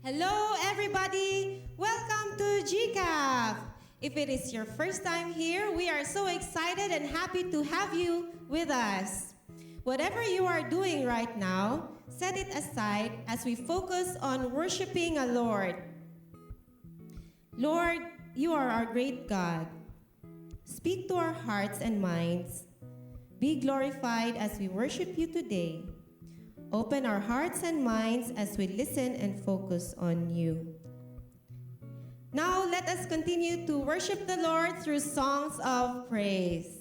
Hello, everybody! Welcome to GCAF! If it is your first time here, we are so excited and happy to have you with us. Whatever you are doing right now, set it aside as we focus on worshiping our Lord. Lord, you are our great God. Speak to our hearts and minds. Be glorified as we worship you today. Open our hearts and minds as we listen and focus on you. Now let us continue to worship the Lord through songs of praise.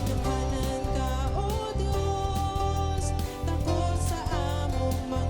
Gamhanan ka, O Diyos, takos sa among mga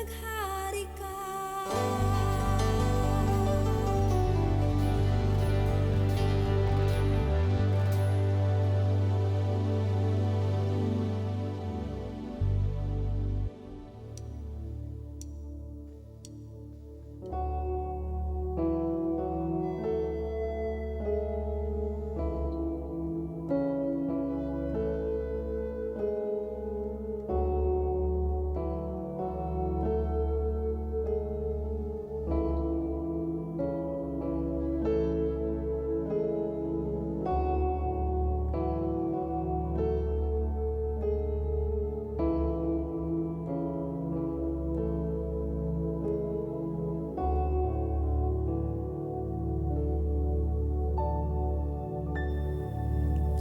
Naghari ka.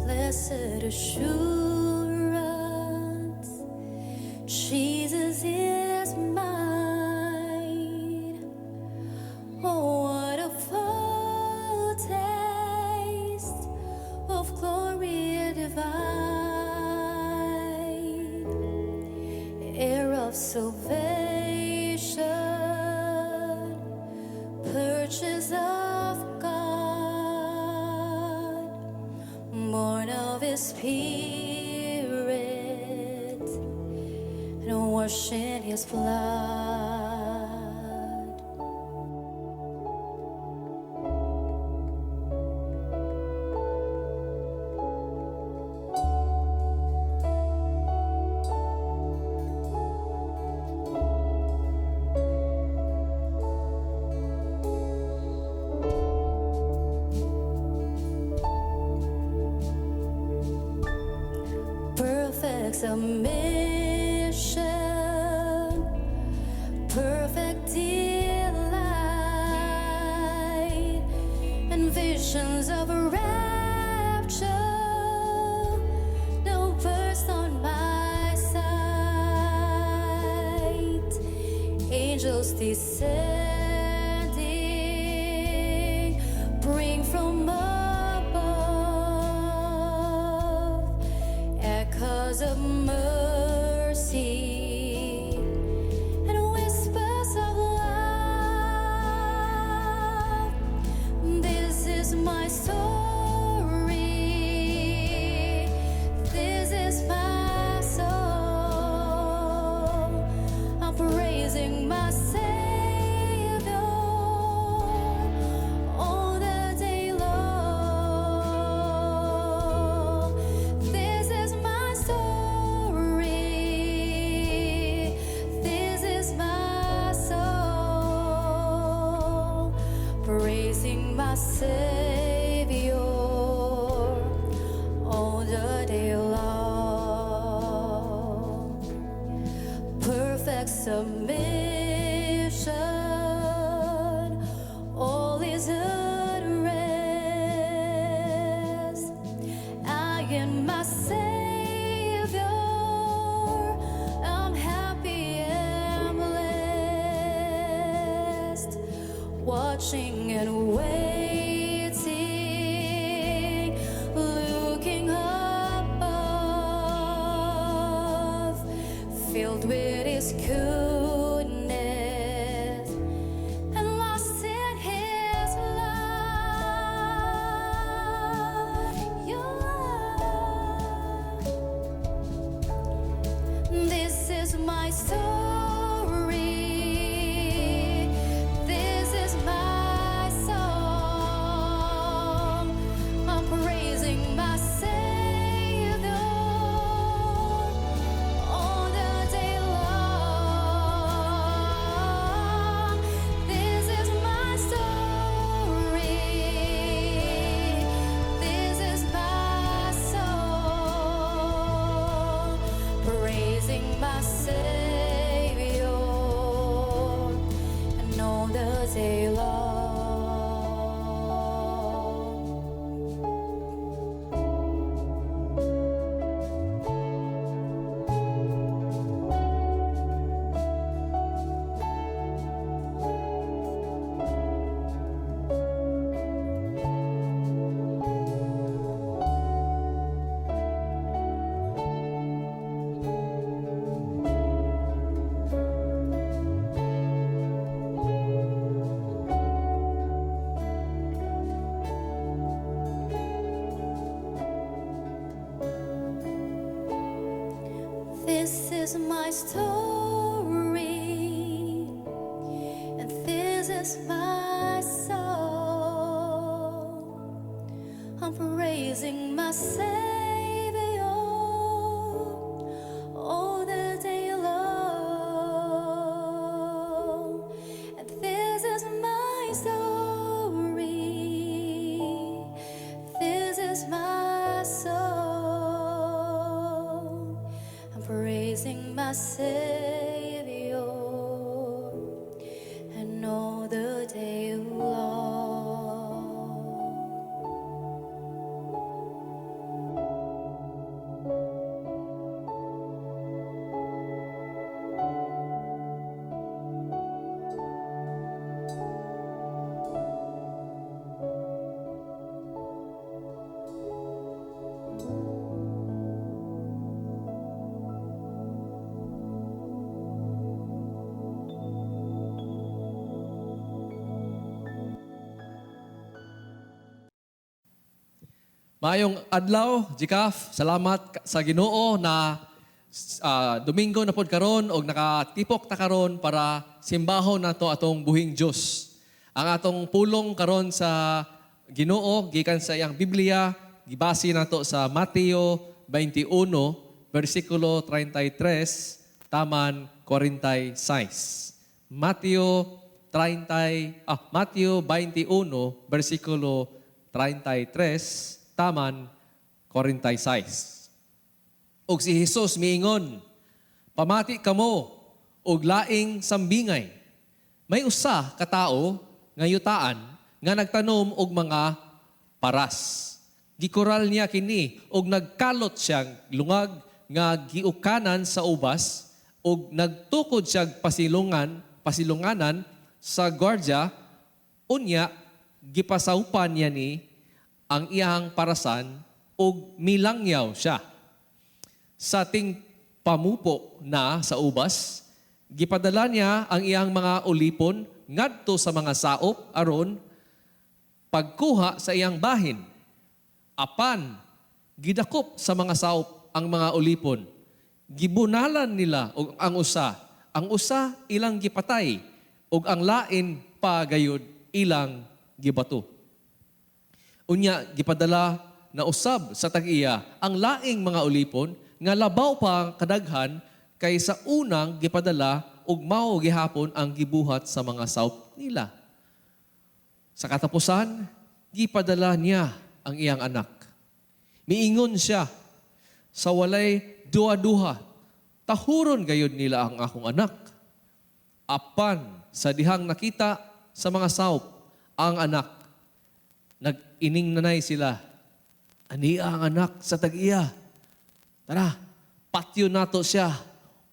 Blessed assurance, Jesus is mine. Oh, what a foretaste of glory divine, heir of salvation, purchase of God, born of His Spirit and washed in His blood. Perfect submission, perfect delight, and visions of rapture now burst on my sight. Angels descending bring from above echoes of mercy and whispers of love. This is my story. This is my song. I'm praising my Savior all the day long. This is my story. This is my song. Praising my Savior all the day long. Perfect submission, all is at rest. I and my Savior, I'm happy and blessed, watching and waiting, looking above, filled with His goodness and lost in His love. Your love. This is my story. This is my song. I'm praising my Savior all the day long. This is my story. This is my song. Praising my Savior and all the day long. is my story, and this is my song. I'm praising my Savior all the day long. And this is my story. This is my song. I'm praising my Savior and all the day long. Maayong adlaw, GCAF. Salamat sa Ginoo na Domingo na pod karon og nakatipok ta karon para simbahon nato atong buhing Dios. Ang atong pulong karon sa Ginoo gikan sa iyang Biblia, gibase nato sa Mateo 21 bersikulo 33 taman 46. Mateo 21 bersikulo 33 taman 46. Og si Jesus miingon, "Pamati kamo og laing sambingay. May usa ka tawo nga yutaan nga nagtanom og mga paras. Gikural niya kini og nagkalot siyang lungag nga giukanan sa ubas og nagtukod siyang pasilunganan sa gwardya. Unya gipasawpan niya ni ang iyang parasan ug milangyaw siya. Sa ting pamupo na sa ubas, gipadala niya ang iyang mga ulipon ngadto sa mga saop aron pagkuha sa iyang bahin. Apan gidakop sa mga saop ang mga ulipon. Gibunalan nila og ang usa ilang gipatay ug ang lain pa gayud ilang gibato. Unya gipadala na usab sa tag-iya ang laing mga ulipon nga labaw pa kadaghan kaysa unang gipadala ug mao gihapon ang gibuhat sa mga saop nila. Sa katapusan, gipadala niya ang iyang anak. Miingon siya, sa walay duha-duha, tahuron gayud nila ang akong anak. Apan sa dihang nakita sa mga saop ang anak, nag-ining nanay sila, "Ania ang anak sa tag-iya. Tara, patyo nato siya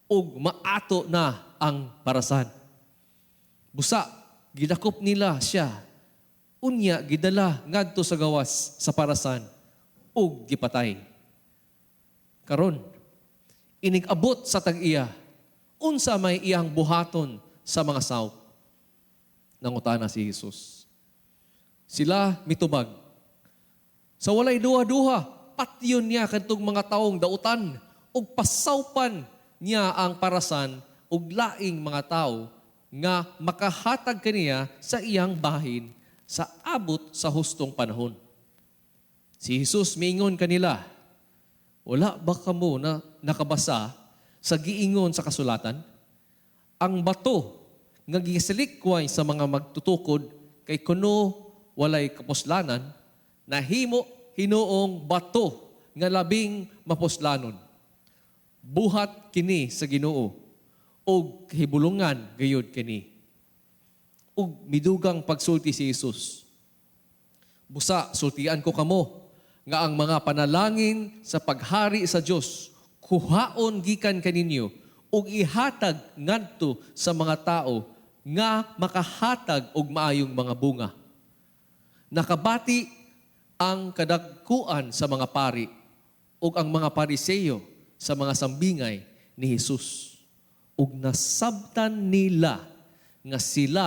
ug maato na ang parasan." Busa, gidakop nila siya. Unya, gidala ngadto sa gawas sa parasan ug gipatay. Karon, inig-abot sa tag-iya, unsa may iyang buhaton sa mga saop? Nangutana si Jesus. Sila mitubag, sa walay duha-duha, patyon niya kadtong mga taong dautan ug pasawpan niya ang parasan ug laing mga tawo nga makahatag kaniya sa iyang bahin sa abot sa hustong panahon. Si Jesus miingon kanila, "Wala ba kamo na nakabasa sa giingon sa kasulatan? Ang bato nga gisalikway sa mga magtutukod kay kuno walay kapuslanan, nahimo hinuong bato nga labing mapuslanon. Buhat kini sa Ginoo ug kahibulungan gayud kini." Ug midugang pagsulti si Jesus, "Busa sultian ko kamo nga ang mga panalangin sa paghari sa Dios kuhaon gikan kaninyo ug ihatag ngadto sa mga tao nga makahatag og maayong mga bunga." Nakabati ang kadagkuan sa mga pari ug ang mga Pariseyo sa mga sambingay ni Jesus. Ug nasabtan nila nga sila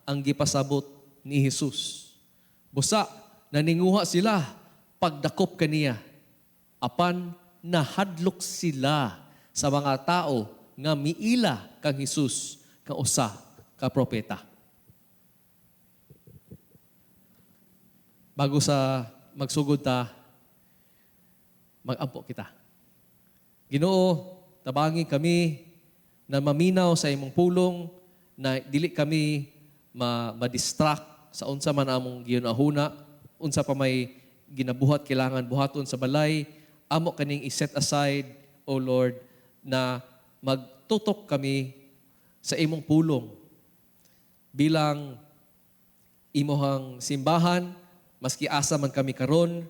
ang gipasabot ni Jesus. Busa, naninguha sila pagdakop kaniya. Apan nahadlok sila sa mga tao nga miila kang Hesus ka usa ka propeta. Bago sa magsugod ta, magampo kita. Ginoo, tabangi kami na maminaw sa imong pulong, na dili kami ma-distract sa unsa man among gihunahuna, unsa pa may ginabuhat kailangan buhaton sa balay, amo kaning i-set aside, O Lord, na magtutok kami sa imong pulong bilang imohang simbahan, maski asa man kami karon,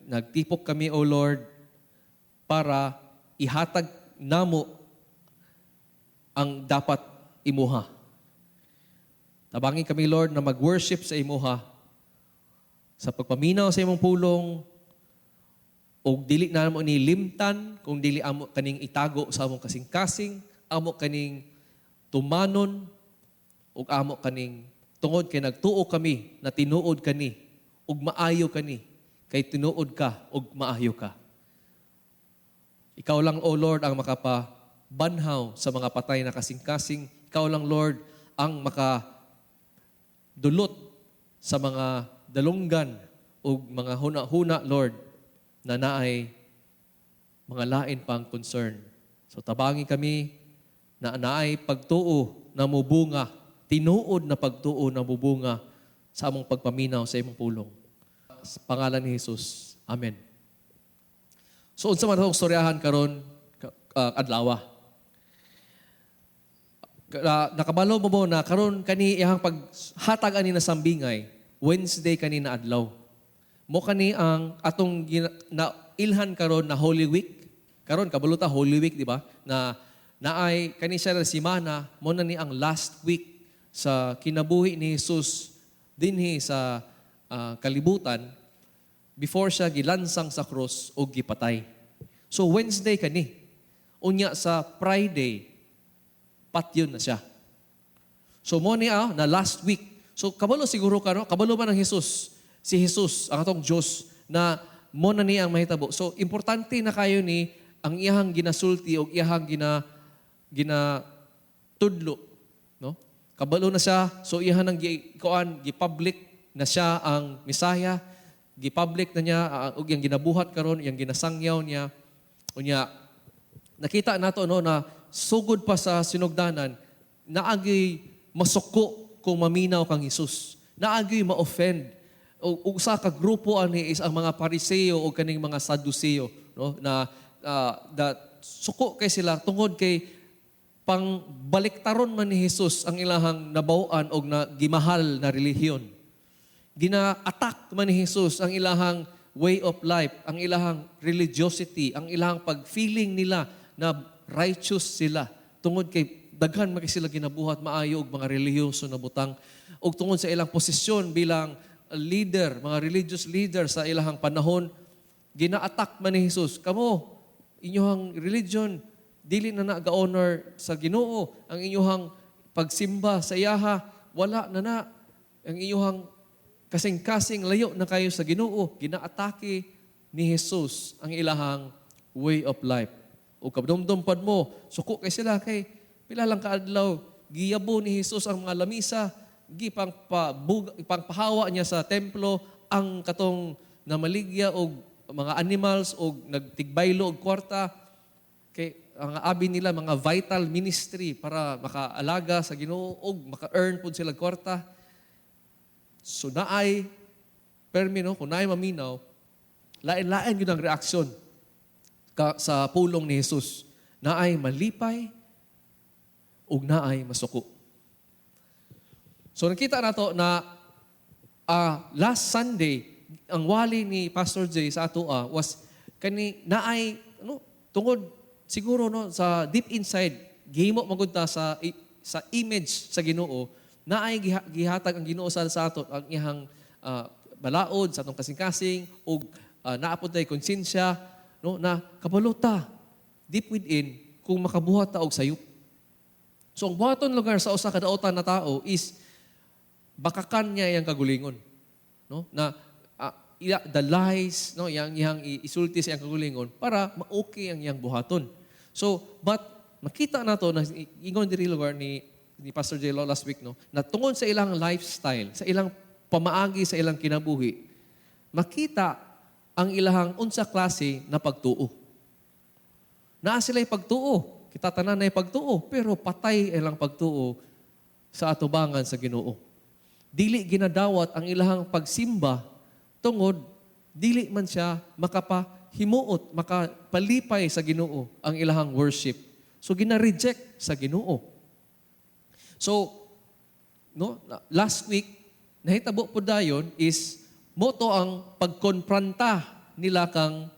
nagtipok kami, O Lord, para ihatag namo ang dapat imuha. Tabangi kami, Lord, na mag-worship sa imuha, sa pagpaminaw sa imong pulong, og dili na mo ni limtan, kung dili amo kaning itago sa among kasing-kasing, amo kaning tumanon, ug amo kaning tungod kay nagtuo kami na tinuod kani, ug maayo kani, kay tinuod ka ug maayo ka. Ikaw lang, O Lord, ang makapabanhaw sa mga patay na kasing-kasing. Ikaw lang, Lord, ang makadulot sa mga dalunggan ug mga huna-huna, Lord, na naay mga lain pang concern. So tabangi kami na naay pagtuo na mubunga, tinuod na pagtuo na mubunga sa among pagpaminaw sa imong pulong. Sa pangalan ni Jesus. Amen. So unsa man atong storyahan karon adlawa. Nakabalo mo mo na karon kani iyang paghatag ani na sambingay, Wednesday kani na adlaw. Mo kani ang atong na ilhan karon na Holy Week. Karon kabalo ta Holy Week, di ba? Na naay kani siya na semana, mo na ni ang last week sa kinabuhi ni Jesus dinhi sa kalibutan before siya gilansang sa krus o gipatay. So Wednesday kani. Unya sa Friday, patyon na siya. So mo ni na last week. So kabalo siguro ka, no? Kabalo man ang Jesus. Si Jesus, ang atong Diyos, na mo na niya ang mahitabo. So importante na kayo ni ang iyahang ginasulti o iyahang ginatudlo, no? Kabalo na siya, so iyahang nang gi-public na siya ang Mesaya, gi-public na niya og iyang ginabuhat karon, iyang ginasangyaw niya. Unya nakita nato, no, na sugod pa sa sinugdanan, naagi masuko kung maminaw kang Hesus. Naagi ma-offend. O usa ka grupo ani is ang mga Pariseo o kaning mga Saduseo, no, na suko kay sila tungod kay pang baliktaron man ni Hesus ang ilahang nabaw-an og na gimahal na relihiyon. Gina-attack man ni Hesus ang ilahang way of life, ang ilahang religiosity, ang ilahang pag-feeling nila na righteous sila tungod kay daghan man kay sila ginabuhat maayo og mga relihiyoso na butang, og tungod sa ilang posisyon bilang leader, mga religious leader sa ilahang panahon, gina-attack man ni Jesus. Kamo, inyong religion dili na naga-honor sa Ginoo, ang inyong pagsimba sa iyaha wala na na, ang inyong kasing-kasing layo na kayo sa Ginoo. Gina-atake ni Jesus ang ilahang way of life. O kabdumdum pad mo, suko kay sila kay pila lang kaadlaw giyabo ni Jesus ang mga lamisa, gipang pangpahawa niya sa templo ang katong namaligya og mga animals og nagtigbaylo og kwarta kay ang abi nila mga vital ministry para makaalaga sa Ginoo og maka-earn pud sila kwarta. So naay permi, no, kung naay maminaw, lain-lain gyud ang reaksyon sa pulong ni Jesus. Naay malipay ug naay masuko. So nakita nato na last Sunday ang wali ni Pastor Jay sa ato was kani naay ano tungod siguro, no, sa deep inside gihimo magud ta sa image sa Ginoo, naay gihatag ang Ginoo sa ato ang iyang balaod sa atong kasing-kasing ug naa pod tay konsensya, no, na kabalo ta deep within kung makabuhat ta og sayop. So ang buhaton lugar sa usa ka daotan na tao is bakakan niya iyang kagulingon, no, na the lies, no, iyang isulti sa iyang kagulingon para ma-okay ang iyang buhaton. So, but makita nato na ingon diri lugar ni Pastor J. last week, no, na tungod sa ilang lifestyle, sa ilang pamaagi sa ilang kinabuhi, makita ang ilahang unsa klase na pagtuo. Naa sila'y pagtuo. Kita tanan na pagtuo, pero patay ilang pagtuo sa atubangan sa Ginoo. Dili ginadawat ang ilahang pagsimba tungod dili man siya makapahimuot, makapalipay sa Ginoo ang ilahang worship. So gina-reject sa Ginoo. So no, last week nahitabo po dayon is mao to ang pagkonfronta nila kang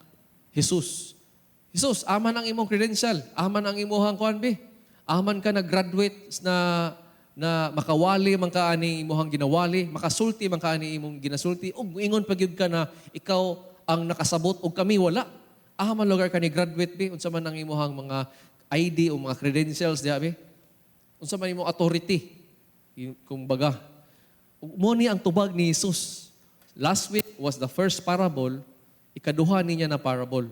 Jesus. Jesus, aman ang imong credential, aman ang imuhang kuan be. Aman ka nag-graduate na na makawali man ka ani imuhang ginawali, makasulti man ka ani imong ginasulti, ug ingon pa gyud ka na ikaw ang nakasabot ug kami wala. Aman lugar ka ni graduate be, unsa man ang imuhang mga ID o mga credentials diha be? Unsa man imong authority? Kumbaga, mo ni ang tubag ni Jesus. Last week was the first parable, ikaduha niya na parable.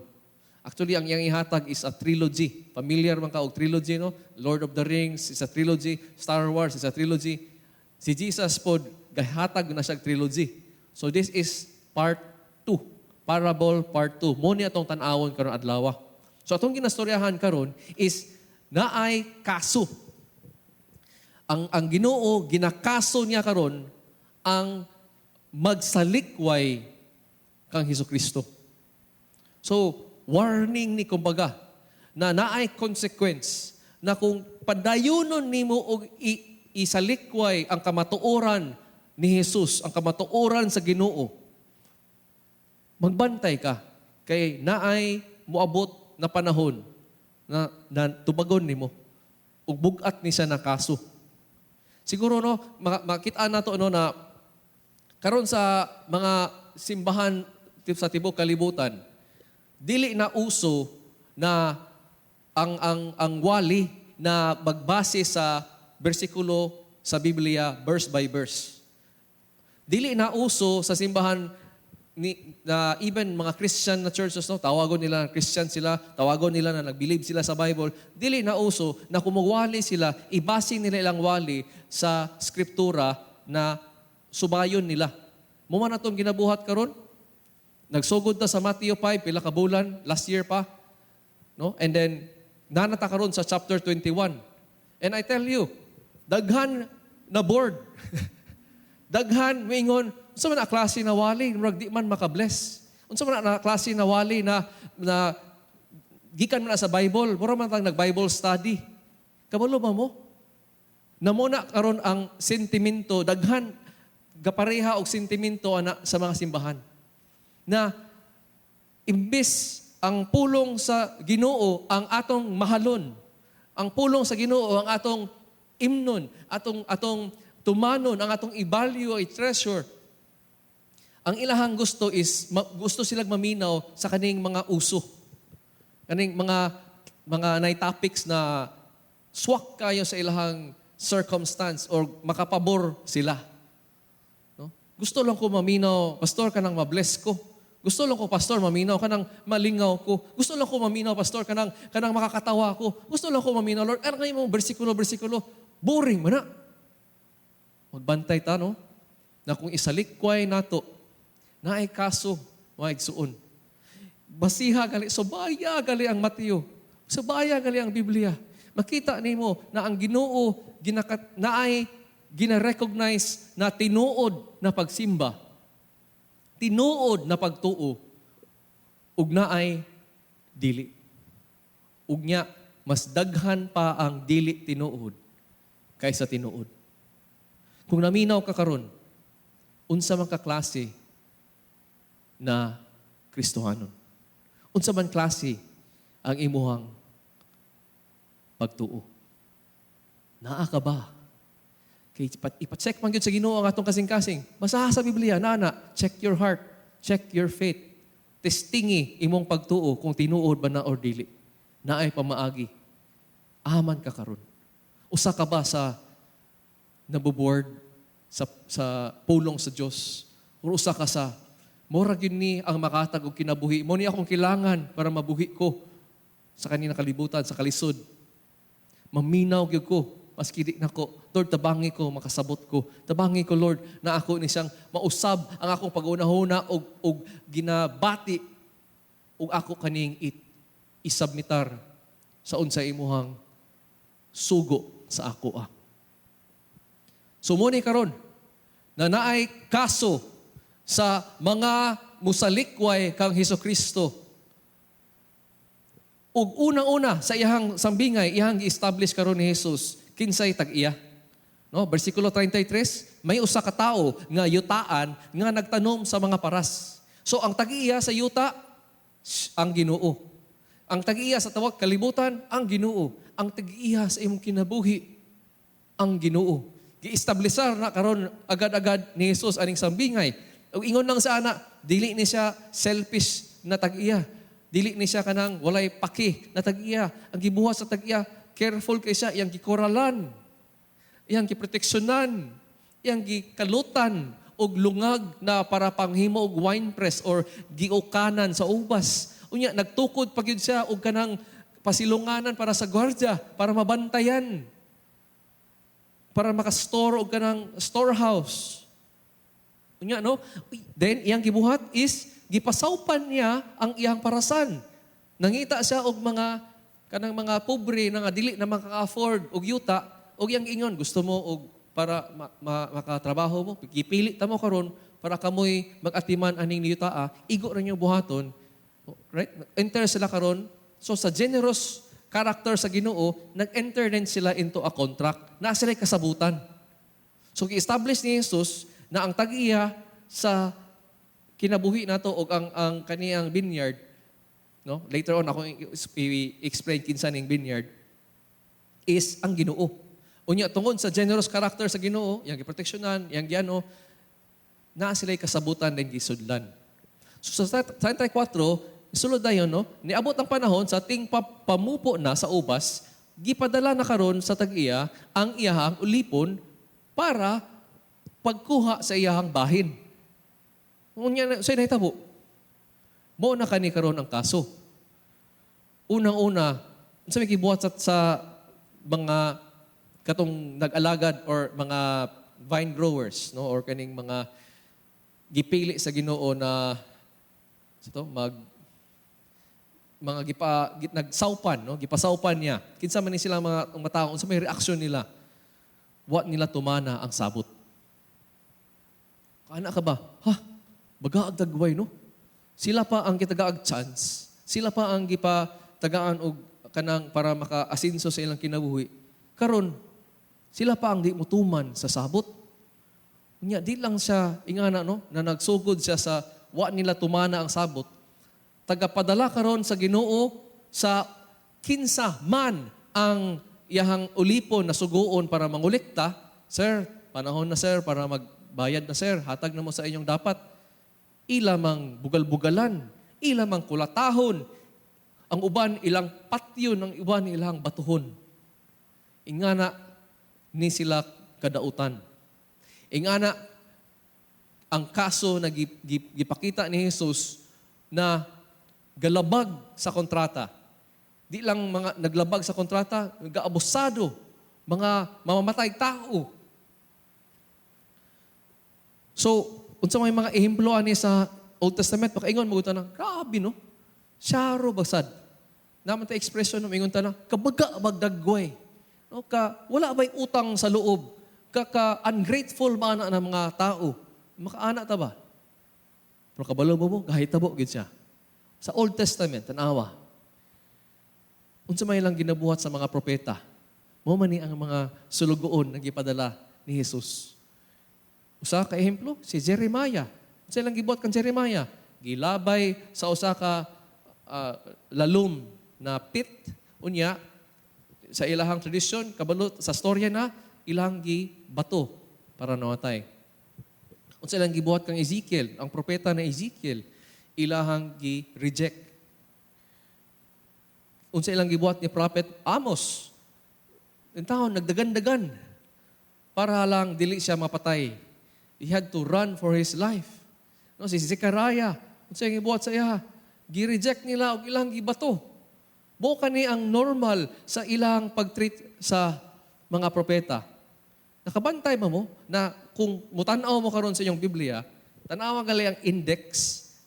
Actually, ang iyang ihatag is a trilogy. Familiar man ka og trilogy, no? Lord of the Rings is a trilogy. Star Wars is a trilogy. Si Jesus pod, gahatag na siya trilogy. So this is part 2. Parable part 2. Mo ni atong tan-awon karon adlaw. So atong ginastoryahan karon is naay kaso. Ang Ginoo ginakaso niya karon ang magsalikway kang Hesukristo. So, warning ni kumbaga na naay consequence na kung padayunon nimo og isalikway ang kamatuoran ni Jesus, ang kamatuoran sa Ginoo, magbantay ka kay naay moabot na panahon na tubagon nimo ug bug-at ni siya na kaso. Siguro no, makita nato no na karon sa mga simbahan sa tibuok kalibutan, dili na uso na ang wali na magbase sa bersikulo sa Biblia verse by verse. Dili na uso sa simbahan ni na even mga Christian na churches, no, tawagon nila na Christian sila, tawagon nila na nag-believe sila sa Bible. Dili na uso na kung magwali sila, ibase nila ilang wali sa skriptura na subayon nila. Mo man atong ginabuhat karon. Nagsugod ta sa Matthew 5 pila ka bulan last year pa, no? And then nanata karon sa chapter 21. And I tell you, daghan na bored. Daghan moingon, unsa man na klase na wali, murag di man makabless. Unsa man na klase na wali na gikan man na sa Bible, mura man tang nag-Bible study. Kabalo ba mo? Namuna karon ang sentimento, daghan gapareha og sentimento ana sa mga simbahan. Na imbis ang pulong sa Ginoo ang atong mahalon, ang pulong sa Ginoo ang atong imnon, atong tumanon, ang atong i-value, i-treasure. Ang ilahang gusto is gusto silang maminaw sa kaning mga uso. Kaning mga nay topics na swak kayo sa ilahang circumstance or makapabor sila. No? Gusto lang ko maminaw, pastor, kanang mabless ko. Gusto lang ko, pastor, maminaw kanang malingaw ko. Gusto lang ko maminaw, pastor, kanang makakatawa ko. Gusto lang ko maminaw, Lord. Ano kayo mong bersikulo, bersikulo? Boring man na. Magbantay ta, no? Na kung isalikway nato, naay kaso, maigsuon. Basiha gali, subaya gali ang Mateo. Subaya gali ang Biblia. Makita nimo na ang Ginoo naay gina-recognize na tinuod na pagsimba, tinuod na pagtuo, ug naay dili. Ug nya mas daghan pa ang dili tinuod kaysa tinuod. Kung naminaw ka karon, unsa man ka klase na Kristohanon? Unsa man klase ang imuhang pagtuo? Naa ka ba? Kay ipa-check man gyud sa Ginoo ang atong kasing-kasing. Basaha sa Biblia, nana, check your heart, check your faith. Testingi imong pagtuo kung tinuod ba na or dili. Naay pamaagi. Aman ka karon. Usa ka ba sa naboboard sa pulong sa Dios? Or usa ka sa mura gyud ni ang makatag og kinabuhi. Mo ni akong kilangan para mabuhi ko. Sa kanina kalibutan, sa kalisod. Maminaw gyud ko maski di nako. Lord, tabangi ko, makasabot ko. Tabangi ko, Lord, na ako ni siyang mausab ang akong pag-unahuna og ginabati og ako kaning isubmitar sa unsa imuhang sugo sa ako ah. So mo ni karon na naay kaso sa mga musalikway kang Hesus Kristo. Ug unang-una sa iyang sambingay, iyang gi-establish karon ni Jesus kinsay tag-iya. No, bersikulo 33, may usa ka tawo nga yutaan nga nagtanom sa mga paras. So ang tag-iya sa yuta ang Ginoo. Ang tag-iya sa tawag kalibutan ang Ginoo. Ang tag-iya sa imong kinabuhi ang Ginoo. Gi-establisar na karon agad-agad ni Jesus aning sambingay. Ug ingon lang sa ana, dili ni siya selfish na tag-iya. Dili ni siya kanang walay paki na tag-iya. Ang gibuhat sa tag-iya, careful kay siya, iyang gikoralan, iyang giproteksyonan, iyang gikalutan og lungag na para panghimo og wine press or giukanan sa ubas. Unya nagtukod pa gyud siya og kanang pasilunganan para sa gwardiya, para mabantayan, para makastore og kanang storehouse. Unya no, then iyang gibuhat is gipasawpan niya ang iyang parasan. Nangita siya og mga kanang mga pobre na nga dili na makaka-afford og yuta og iyang ingon, gusto mo og para makatrabaho mo, gipili ta mo karon para kamoy mag-atiman aning yuta, igo ra niyo buhaton. Right? Enter sila karon. So sa generous character sa Ginoo, nag-enter din sila into a contract na sila kasabutan. So gi-establish ni Jesus na ang tag-iya sa kinabuhi nato og ang kaniyang vineyard, no? Later on ako i-explain kinsa ning vineyard is ang Ginoo. Unya tungod sa generous character sa Ginoo, iyang giproteksyonan, iyang giano, naa sila'y kasabutan din gisudlan. So sa 34, sulod dayon no, niabot ang panahon sa ting pamupo na sa ubas, gipadala na karon sa tag-iya ang iyahang ulipon para pagkuha sa iyahang bahin. Unya sa nahitabo, mo na kani karon ang kaso. Unang-una, unsa may gibuhat sa mga katong nag-alagad or mga vine growers, no, or kaning mga gipili sa Ginoo na sa to mag mga nagsawpan, no, gipasawpan niya. Kinsa man ni sila mga tao, unsa may reaksyon nila? Wa nila tumana ang sabot. Kana ka ba? Ha? Bagaag dagway, no? Sila pa ang gitagaag chance. Sila pa ang gipatagaan og kanang para maka-asinso sa ilang kinabuhi. Karon, sila pa ang di mutuman sa sabot. Unya, di lang siya ingana, no, na nagsugod siya sa wa nila tumana ang sabot. Tagapadala karon sa Ginoo sa kinsa man ang iyahang ulipon na suguon para mangolekta. Sir, panahon na sir para magbayad na sir, hatag na mo sa inyong dapat. Ila mang bugal-bugalan, ila mang kulatahon, ang uban ilang patyon, ang uban ilang batuhon. Ingana ni sila kadautan. Ingana ang kaso na gipakita ni Jesus na galabag sa kontrata. Di lang mga naglabag sa kontrata, nagaabusado, mga mamamatay tao. So, unsa may mga ehemplo ani sa Old Testament, makaingon mo na, grabe no? Syaro basad. Naman ta expression no, ingon ta na, kabaga magdagway. No, ka wala ba'y utang sa loob? Ka ungrateful man na mga tao. Makaana ta ba? Pero kabalo mo mo, gahitabo gid siya. Sa Old Testament, tanawa. Unsa may lang ginabuhat sa mga propeta? Mao man ni ang mga sulugoon nga gipadala ni Jesus. Usa ka ehemplo, si Jeremiah. Unsa lang gibuhat kang Jeremiah? Gilabay sa usa ka lalum na pit. Unya sa ilahang tradisyon, kabalo sa storya na ilang gibato para namatay. Unsa lang gibuhat kang Ezekiel, ang propeta na Ezekiel, ilahang gi-reject. Unsa ilang gibuhat ni Prophet Amos, intawon nagdagan-dagan para lang dili siya mapatay. He had to run for his life. No, si Zechariah, unsa ilang gibuhat sa iya? Gi-reject nila og ilang gibato. Mao kani ang normal sa ilang pag-treat sa mga propeta. Nakabantay ba mo na kung mutanaw mo karon sa inyong Biblia, tanawa gali ang index,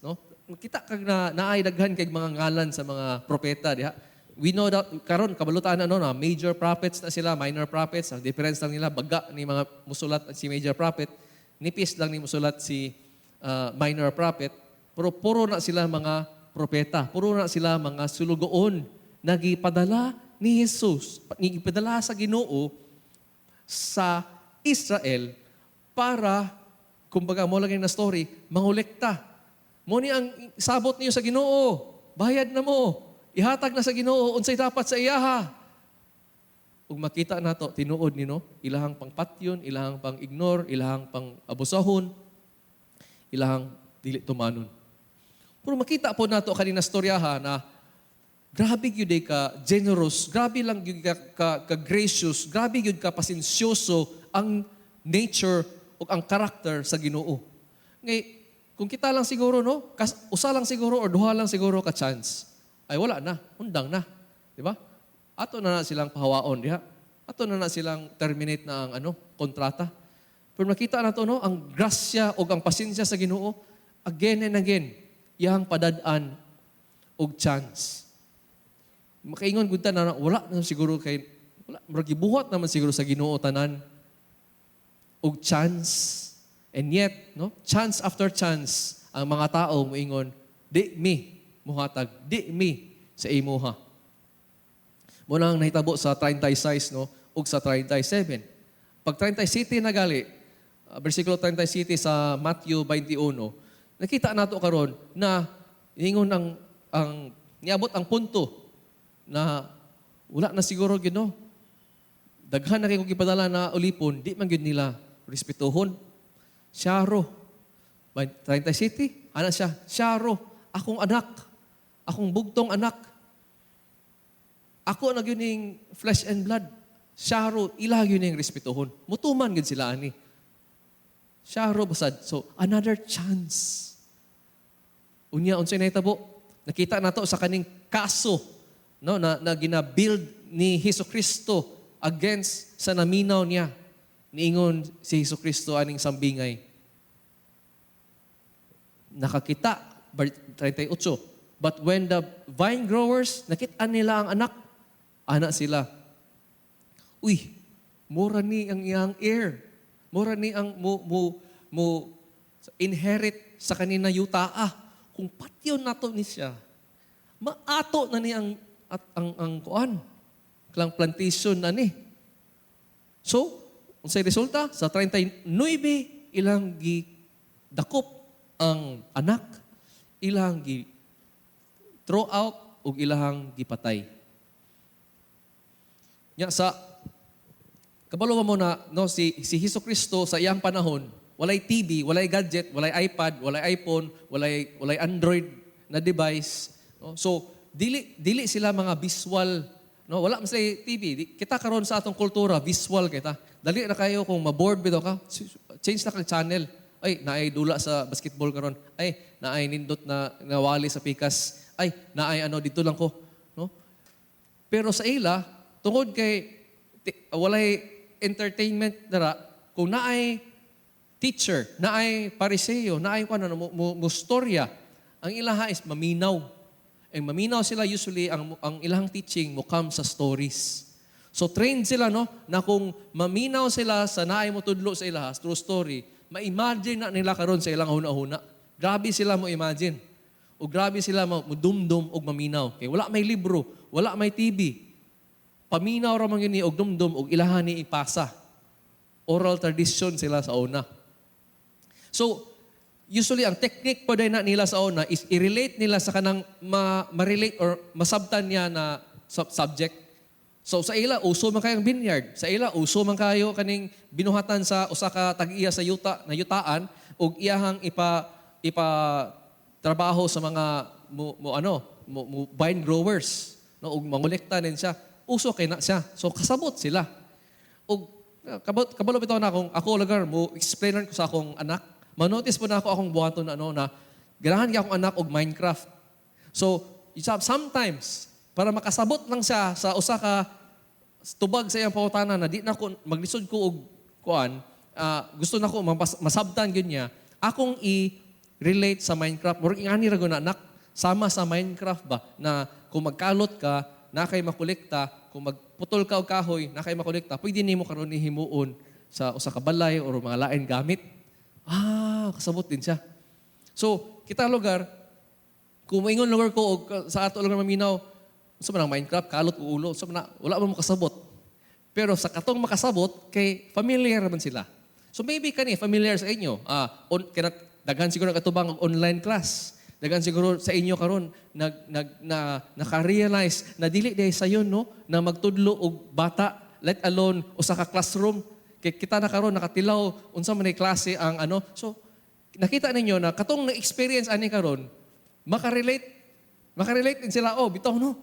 no? Kita kag na naay daghan kay mga ngalan sa mga propeta diha. We know that karon kabalutan ano na major prophets na sila, minor prophets. Ang difference lang nila, baga ni mga musulat si major prophet, nipis lang ni musulat si minor prophet, pero puro na sila mga propeta, puro na sila mga sulugoon nagipadala ni Jesus, gipadala sa Ginoo sa Israel para, kumbaga mo lang na story, mangolekta. Mo ni ang sabot niyo sa Ginoo. Bayad na mo. Ihatag na sa Ginoo unsay dapat sa iyaha. Ug makita nato tinuod nino, ilahang pangpatyon, ilahang pang-ignore, ilahang pang-abusahon, ilahang dili tumanon. Pero makita po nato kanina storyaha na grabe gyud ka generous, grabe lang gyud ka gracious, grabe gyud ka pasensyoso ang nature o ang character sa Ginoo. Ngay kung kita lang siguro, no, kas, usa lang siguro or duha lang siguro ka chance, ay wala na, undang na, di ba? Ato na na silang pahawaon diha. Ato na na silang terminate na ang ano, kontrata. Pero makita nato, no, ang grasya o ang pasensya sa Ginoo, again and again, iyang padad-an og chance. Makaingon gud ta na wala na siguro kay wala, murag gibuhat naman siguro sa Ginoo tanan og chance. And yet, no, chance after chance, ang mga tao moingon, "Di mi muhatag, di mi sa imuha." Mo nang nahitabo sa 36, no, ug sa 37. Pag 37 na gali, versikulo 37 sa Matthew 21, nakita nato karon na ingon ang niabot ang punto na wala na siguro gyud, no. Daghan na kay kong gipadala na ulipon, di man gyud nila respetuhon. Syaro. 37, ana siya, "Syaro, akong anak, akong bugtong anak. Ako na gyud ning flesh and blood. Syaro, ila gyud ning respetuhon. Mutuman gyud sila ani. Syaro basad." So, another chance. Unya, unsay nahitabo? Nakita nato sa kaning kaso, no, na gina-build ni Hesus Kristo against sa naminaw niya. Niingon si Hesus Kristo aning sambingay. Nakakita, 38. But when the vine growers, nakita nila ang anak, ana sila, "Uy, mura ni ang iyang heir. Mura ni ang mo inherit sa kanina yuta. Ah, kung patyon nato ni siya, maato na ni ang at ang kuan, klang plantation na ni." So, unsay resulta? Sa 39, ilang gi dakop ang anak, ilang gi throw out ug ilahang gipatay. Nya sa kabalo mo na, no, si Hesus Kristo sa iyang panahon, walay TV, walay gadget, walay iPad, walay iPhone, walay Android na device, no? So dili dili sila mga visual, no, wala man sila TV. Kita karon sa atong kultura, visual kita. Dali na kayo kung maboard bitaw ka, change na kag channel. Ay, naay dula sa basketball karon. Ay, naay nindot na nawali sa pikas. Ay, naay ano dito lang ko, no? Pero sa ila, tungod kay walay entertainment dara, kung naay teacher, naay pariseo, naay kung ano, mo storya, ang ilaha is maminaw. Ang maminaw sila usually, ang ilang teaching mo come sa stories. So trained sila, no, na kung maminaw sila sa naay mo tudlo sa ilaha, through story, ma-imagine na nila karon sa ilang huna-huna. Grabe sila mo imagine. O grabe sila mo dumdum og maminaw. Kay wala may libro, wala may TV. Paminaw ra man gyud ni og dumdum og ilahan ni ipasa. Oral tradition sila sa una. So, usually ang technique po na nila sa una is i-relate nila sa kanang ma-relate or masabtan niya na subject. So sa ila, uso man kayong vineyard. Sa ila, uso man kayo kaning binuhatan sa usa ka tag-iya sa yuta na yutaan ug iyahang ipa trabaho sa mga mo ano mo vine growers, no, ug mangolekta din siya. Uso kay na siya. So kasabot sila. Ug kabalo bitaw na kung ako lagar mo explainer ko sa akong anak. Manotice po na ako akong buhaton na ano na ganahan gyud akong anak og Minecraft. So sometimes Para makasabot lang siya sa usa ka tubag sa iyang pangutana na di na ko maglisod ko og kuan, gusto na ko masabtan gyud niya akong i-relate sa Minecraft. Murag ingani ra gud na, anak, sama sa Minecraft ba na kung magkalot ka na kay makolekta, kung magputol ka og kahoy na kay makolekta, pwede nimo karon himuon sa usa ka balay or mga lain gamit. Kasabot din siya. So, kita lugar, kung maingon lugar ko og sa ato lugar maminaw, sa man ang Minecraft, kalot o ulo, sa man na, wala man makasabot. Pero sa katong makasabot, kay familiar man sila. So maybe kani familiar sa inyo. Daghan siguro katubang og online class. Daghan siguro sa inyo karon nag nag na naka-realize na dili diay sayon, no, na magtudlo og bata, let alone usa ka classroom. Kay kita na karon nakatilaw unsa man ay klase ang ano. So nakita ninyo na katong na-experience ani karon makarelate din sila. Oh, bitaw, no.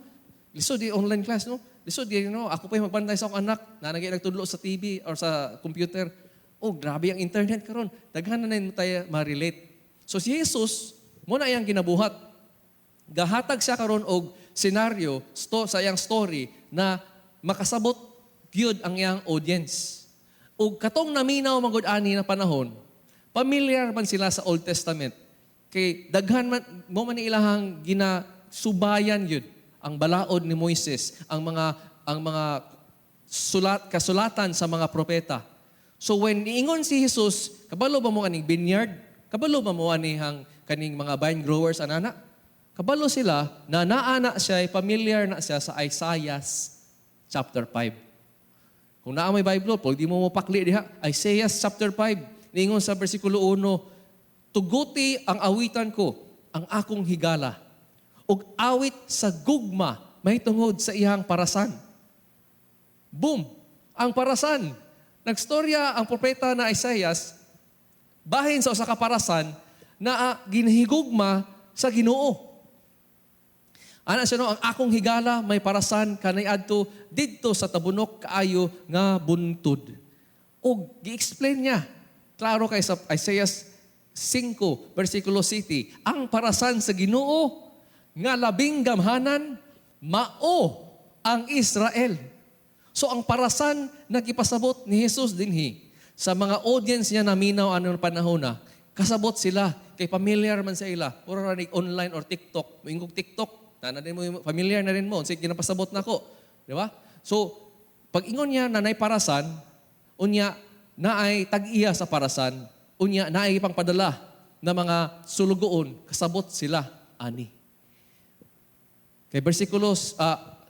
Lisod di online class, no. Lisod di, no, ako pa yung magbantay sa akong anak na nagay nagtudlo sa TV or sa computer. Oh, grabe ang internet karon. Daghan na na tayo ma-relate. So si Jesus, mo na iyang ginabuhat. Gahatag siya karon og senaryo sa iyang story na makasabot gyud ang iyang audience. Ug katong naminaw man gud ani na panahon, familiar man sila sa Old Testament. Kay daghan man mo man ni ilahang ginasubayan gyud ang balaod ni Moises, ang mga sulat kasulatan sa mga propeta. So when niingon si Jesus, "Kabalo ba mo aning vineyard? Kabalo ba mo anihang kaning mga vine growers anana?" Kabalo sila na naa na siya, familiar na siya sa Isaiah chapter 5. Kung naa may Bible, pwede mo mopakli diha. Isaiah chapter 5, niingon sa versikulo 1, "Tuguti ang awitan ko, ang akong higala, ug awit sa gugma mahitungod sa iyang parasan." Boom! Ang parasan. Nagstorya ang propeta na Isaiah bahin sa usa ka parasan na ginhigugma sa Ginoo. Ana siya, no, "Ang akong higala may parasan kanay adto didto sa tabunok kaayo nga buntod." Og gi-explain niya. Klaro kay sa Isaiah 5 versikulo 7, ang parasan sa Ginoo nga labing gamhanan mao ang Israel. So ang parasan na gipasabot ni Jesus dinhi sa mga audience niya naminaw anong panahon na, kasabot sila kay familiar man sa ila. Puro ra ni online or TikTok. Moingog TikTok, na din mo, familiar na rin mo. Sige, ginapasabot nako. Di ba? So, pag ingon niya na nay parasan, unya naay tag-iya sa parasan, unya naay pangpadala na mga sulugoon, kasabot sila ani. Kay versikulos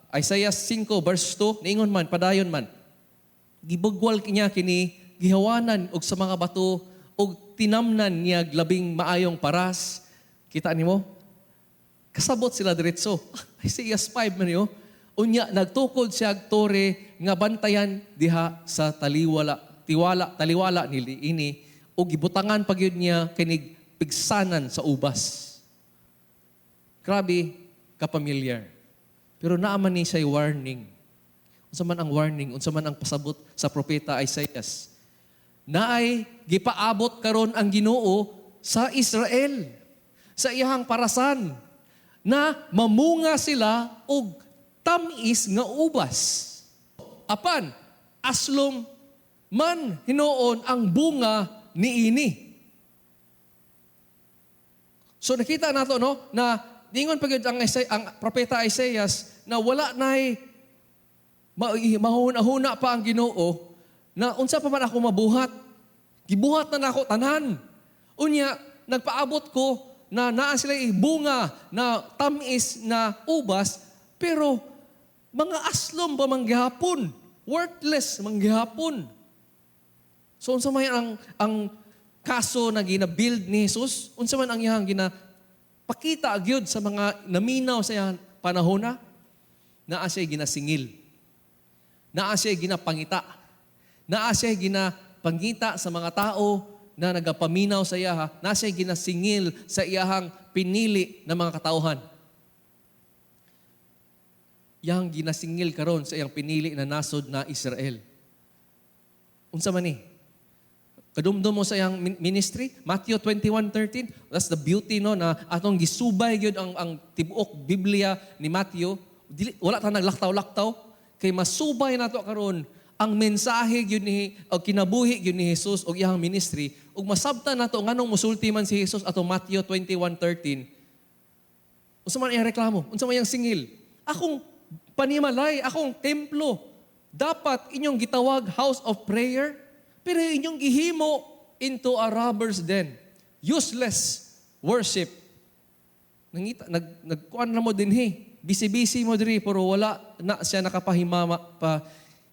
Isaiah 5 verse 2, niingon man, padayon man, "Gibugwal niya kini, gihawanan og sa mga bato og tinamnan niya labing maayong paras." Kita nimo? Kasabot sila diretso. Isaiah 5 man yo. "Unya nagtukod siya og tore nga bantayan diha sa taliwala, tiwala, taliwala nili ini ug gibutangan pa gyud niya kinig pigsanan sa ubas." Grabe kapamilyar. Pero naa man ni siya warning. Unsa man ang warning, unsa man ang pasabot sa propeta Isaiah? Naay gipaabot karon ang Ginoo sa Israel sa iyang parasan na mamunga sila og tam-is nga ubas. Apan aslom man hinuon ang bunga niini. So nakita nato, no, na ningon pa gyud ang propeta Isaiah na wala nay mahuna-huna pa ang Ginoo na unsa pa man ako mabuhat. Gibuhat na nako tanan. Unya nagpaabot ko na naa sila bunga na tamis na ubas, pero mga aslom pa man gihapon, worthless man gihapon. So unsa may ang kaso na gina-build ni Jesus? Unsa man ang iyang ginapakita gyud sa mga naminaw sa iyang panahon na? Naa siya ginasingil. Naa siya ginapangita. Naa siya ginapangita sa mga tao na nagapaminaw sa iyaha. Naa siya ginasingil sa iyahang pinili na mga katauhan. Iyang ginasingil karon sa iyang pinili na nasod na Israel. Unsa man ni? Kadumdum mo sa iyang ministry, Matthew 21:13. That's the beauty, no, na atong gisubay gyud ang tibuok Biblia ni Matthew. Dili, wala ta naglaktaw-laktaw kay masubay nato karon ang mensahe gyud ni o kinabuhi gyud ni Jesus og iyang ministry ug masabtan nato nganong musulti man si Jesus ato Matthew 21:13. Unsa man iyang reklamo? Unsa man iyang singil? Akong panimalay, akong templo, dapat inyong gitawag house of prayer, pero inyong gihimo into a robber's den. Useless worship. Nangita, nagkuan na mo dinhi. Busy-busy mo diri pero wala na siya nakapahimama pa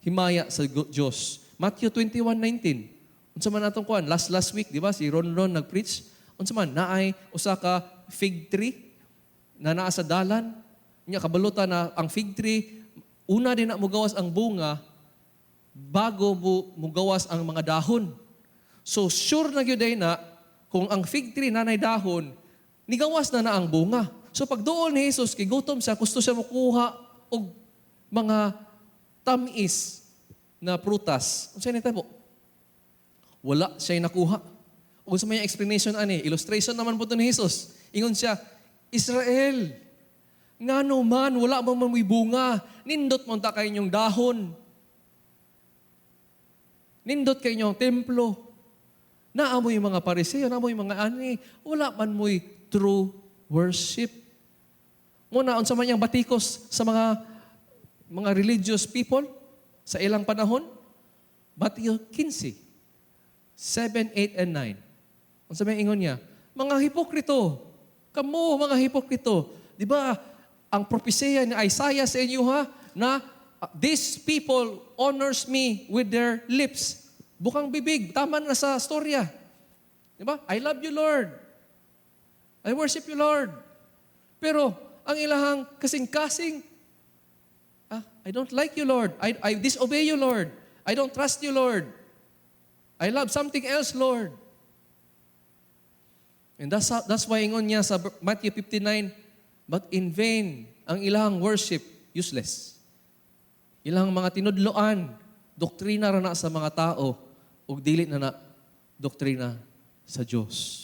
himaya sa Dios. Matthew 21:19. Unsa man atong kuan last last week, di ba? Si Ron Ron nagpreach. Unsa man naay usa ka fig tree na naa sa dalan. Nya kabalutan na ang fig tree una din na mugawas ang bunga bago mo mugawas ang mga dahon. So sure na gyud na kung ang fig tree nanay dahon, nigawas na na ang bunga. So pagduol ni Jesus, kay gutom siya, gusto siya mukuha og mga tamis na prutas. Unsa nitabo? Wala siya nakuha. Ug sa may explanation ani, illustration naman po to ni Jesus. Ingon siya, "Israel, ngano man wala mo man mo'y bunga, nindot mo ta kay inyong dahon. Nindot kay inyong templo. Naa mo'y mga Pariseo, naa mo'y mga ani, wala man mo'y true worship." Muna, unsa man iyang batikos sa mga religious people sa ilang panahon? Matthew 15, 7, 8, and 9. Unsa may ingon niya? "Mga hipokrito, kamo mga hipokrito." Di ba, ang propesya ni Isaiah sa inyo ha, na "These people honors me with their lips." Bukang bibig, tama na sa storya. Di ba? "I love you, Lord. I worship you, Lord." Pero ang ilahang kasing-kasing, "Ah, I don't like you, Lord. I disobey you, Lord. I don't trust you, Lord. I love something else, Lord." And that's why ingon niya sa Matthew 59, but in vain ang ilang worship, useless. Ilang mga tinudloan, doktrina ra na sa mga tao, ug dili na na doktrina sa Diyos.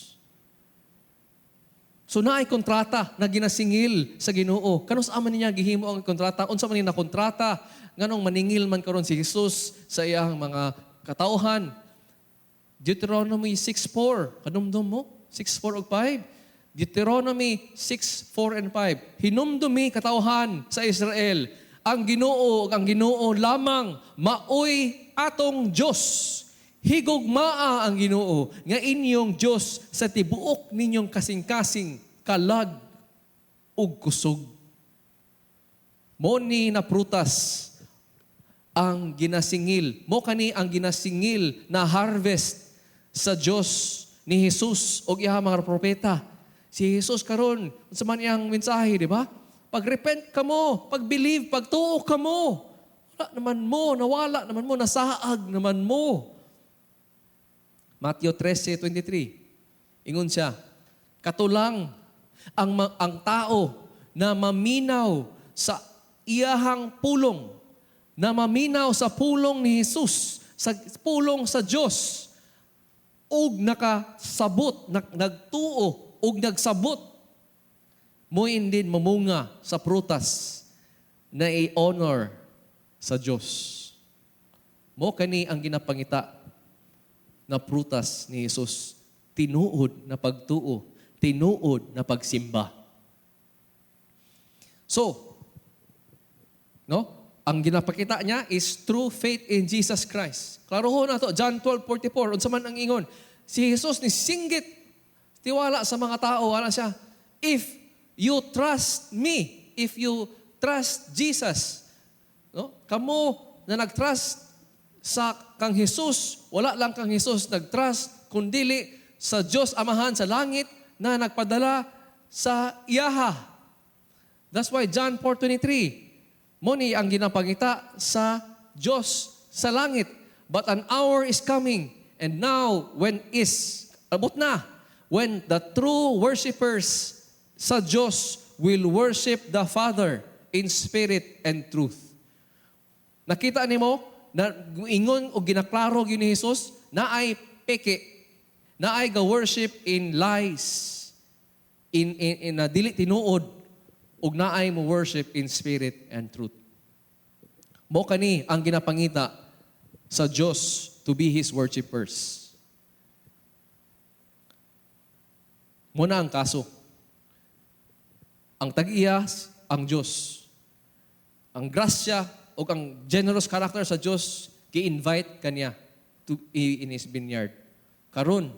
So naay kontrata na ginasingil sa Ginoo. Kanus man niya gihimo ang kontrata? Unsa man ni na kontrata? Nganong maningil man karon si Jesus sa iyang mga katawhan? Deuteronomy 6:4. Kanumdum mo? 6:4 ug 5. Deuteronomy 6:4 and 5. "Hinumdumi, katawhan sa Israel, ang Ginoo ug ang Ginoo lamang maoy atong Dios. Higugmaa ang Ginoo nga inyong Dios sa tibuok ninyong kasing-kasing, kalag ug kusog." Mo ni na prutas ang ginasingil. Mo kani ang ginasingil na harvest sa Dios ni Jesus og iya mga propeta. Si Jesus karon, unsa man iyang mensahe, di ba? Pag-repent kamo, pag-believe, pagtuo kamo. Wala naman mo, nawala naman mo, nasaag naman mo. Matthew 13:23. Ingon siya, "Katulang ang tao na maminaw sa iyahang pulong, na maminaw sa pulong ni Jesus, sa pulong sa Dios, ug nakasabot, nagtuo, ug nagsabot, mo din mamunga sa prutas na i-honor sa Dios." Mo kani ang ginapangita na prutas ni Jesus. Tinuod na pagtuo, tinuod na pagsimba. So, no? Ang ginapakita niya is true faith in Jesus Christ. Klaro ho na to, John 12:44, unsa man ang ingon? Si Jesus ni singgit tiwala sa mga tao, ana siya, "If you trust me, if you trust Jesus," no? Kamo na nagtrust sa kang Jesus, wala lang kang Jesus nagtrust, kundili sa Diyos Amahan sa langit na nagpadala sa iyaha. That's why John 4:23, mo ni ang ginapangita sa Diyos sa langit. "But an hour is coming, and now when is, abot na, when the true worshipers sa Diyos will worship the Father in spirit and truth." Nakita nimo na ingon o ginaklaro gyud ni Jesus na ay peke, na ay ga worship in lies, in dili tinuod. Ug naay mo worship in spirit and truth. Mo kani ang ginapangita sa Dios to be His worshipers. Mo na ang kaso. Ang tag-iya, ang Dios. Ang grasya o ang generous character sa Dios gi-invite kaniya to in His vineyard. Karon,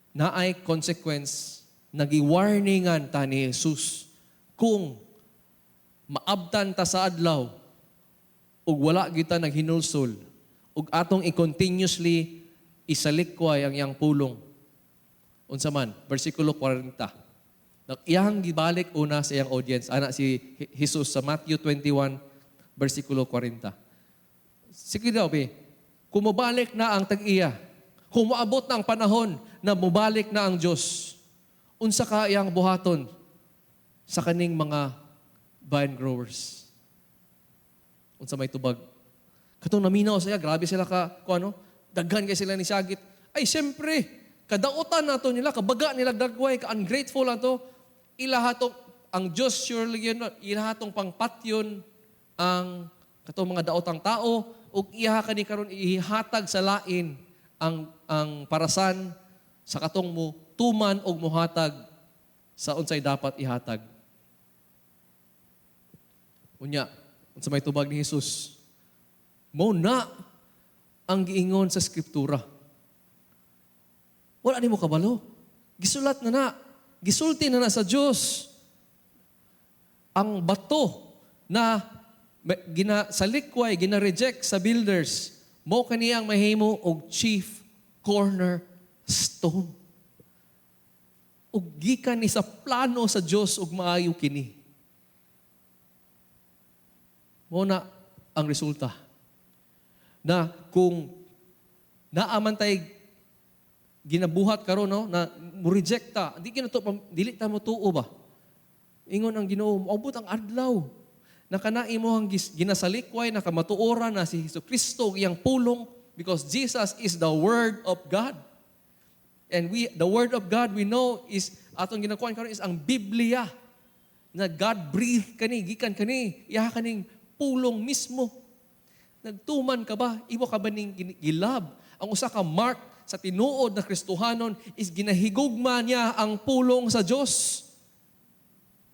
naay consequence, nagi-warningan ta ni Jesus kung maabtan ta sa adlaw ug wala kita naghinulsol ug atong i-continuously isalikway ang iyang pulong. Unsa man, versikulo 40. Iyang gibalik una sa iyang audience, ana si Jesus sa Matthew 21, versikulo 40. Sige daw, be, kung mobalik na ang tag-iya, kung moabot na ang panahon na mobalik na ang Diyos, unsa ka iyang buhaton sa kaning mga vine growers? Unsa may tubag? Katong naminaw siya, grabe sila ka, kung ano, daghan kay sila ni sagit. Ay, siyempre, kadautan nato nila, kabaga nila dagway, ka-ungrateful nato, ilahatong, ang Diyos surely yun, ilahatong pangpatyon ang katong mga daotang tao, ug iha kani karon ihatag sa lain ang parasan sa katong mo tuman og muhatag sa unsay dapat ihatag. Unya, unsa may tubag ni Jesus? Mo na ang giingon sa Skriptura. Wala nimo kabalo. Gisulat na na. Gisulti na na sa Dios. Ang bato na ginasalikway, gina-reject sa builders, mo kaniyang mahimo og chief cornerstone. Ug gikan ni sa plano sa Dios ug maayo kini. Mo na ang resulta. Na kung naaman tay ginabuhat karon, no, na mo reject ta, di kinato dili ta mo tuo ba. Ingon ang Ginoo, moabot ang adlaw na kana imo ang ginasalikway, nakamatuoran na si Jesucristo ug iyang pulong, because Jesus is the Word of God. And the Word of God we know is, atong ginakuan karon is ang Biblia, na God breathed kani, gikan kani, iya kaning pulong mismo. Nagtuman ka ba? Imo ka ba ning gilab? Ang usa ka mark sa tinuod na Kristohanon is ginahigugma niya ang pulong sa Dios.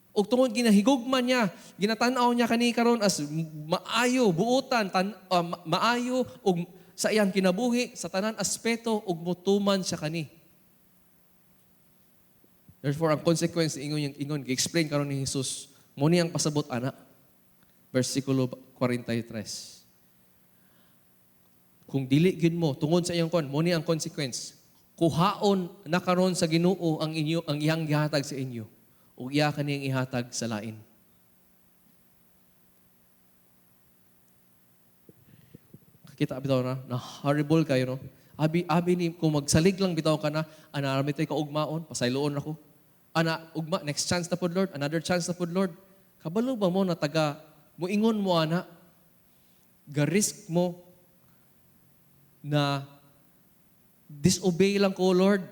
Ug tungod ginahigugma niya, ginatan-aw niya kani karon as maayo buotan, maayo ug sa iyang kinabuhi sa tanan aspeto ug motuman siya kani. Therefore, ang consequence ingon ingon gi-explain karon ni Jesus, mo niyang pasabot ana. Versikulo 43. Kung dili gyud mo tungod sa iyang kon, mo ni ang consequence. Kuhaon na karon sa Ginoo ang inyo ang iyang gihatag sa inyo ug iya kaniyang ihatag sa lain. Kita bitaw na, na horrible kayo, no? Abi, abi ni, kung magsalig lang bitaw ka na, ana, arami tayo kaugmaon, pasayloon ako. Ana, ugma, next chance na pod Lord, another chance na pod Lord. Kabalo ba mo na taga, muingon mo ana, ga-risk mo na disobey lang ko Lord.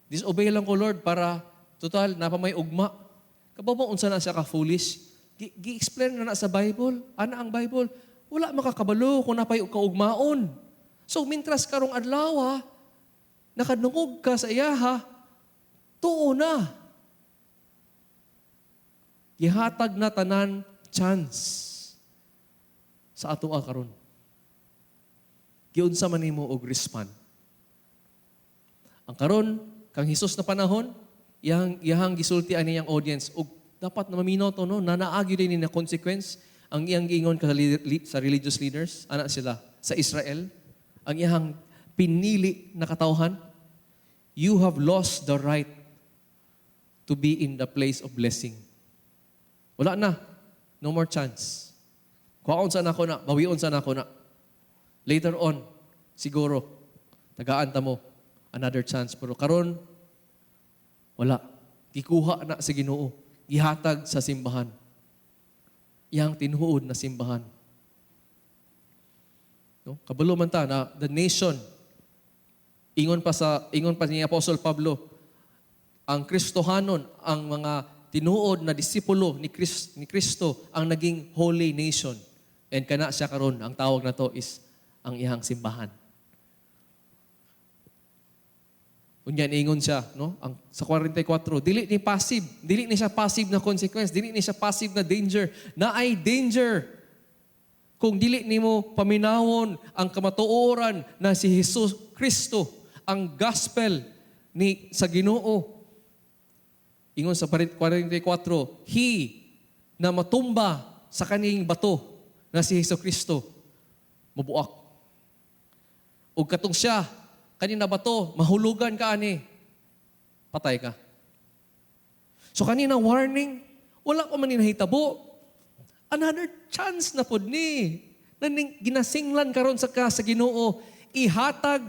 Disobey lang ko Lord para total napa may ugma. Kabalo mo unsa na siya ka foolish? Gi-explain na na sa Bible. Ana ang Bible, wala makakabalo kung napay kaugmaon. So mintras karong adlaw, nakadungog ka sa iyaha, tuo na. Gihatag na tanan chance sa ato karon. Giunsa man nimo og respond. Ang karon kang Hesus na panahon, iyang gisulti ani iyang audience og dapat na maminaw to, no, nanaagi din ni na consequence ang iyang giingon ka sa religious leaders, ana sila sa Israel, ang iyang pinili na katawhan, you have lost the right to be in the place of blessing. Wala na. No more chance. Kuhaon sa nako na, bawion sa nako na. Later on, siguro, tagaan ta mo another chance. Pero karon, wala. Gikuha na sa Ginoo. Gihatag sa simbahan. Iyang tinuod na simbahan. No? Kabalo man ta na the nation, ingon pa ni Apostle Pablo, ang Kristohanon, ang mga tinuod na disipulo ni Kristo ang naging holy nation. And kana siya karon, ang tawag na to is ang iyang simbahan. Unya niingon siya, no? Ang sa 44, dili ni passive, dili ni siya passive na consequence, dili ni siya passive na danger, naay danger kung dili nimo paminawon ang kamatuoran na si Jesus Kristo, ang gospel ni sa Ginoo. Ingon sa 44, he na matumba sa kaning bato na si Hesus Kristo, mabuak. Ug katong siya, kanina bato, mahulugan ka ani, patay ka. So kanina warning, wala pa man ni nahitabo. Another chance na pod ni. Naning ginasinglan karon sa ka sa Ginoo, ihatag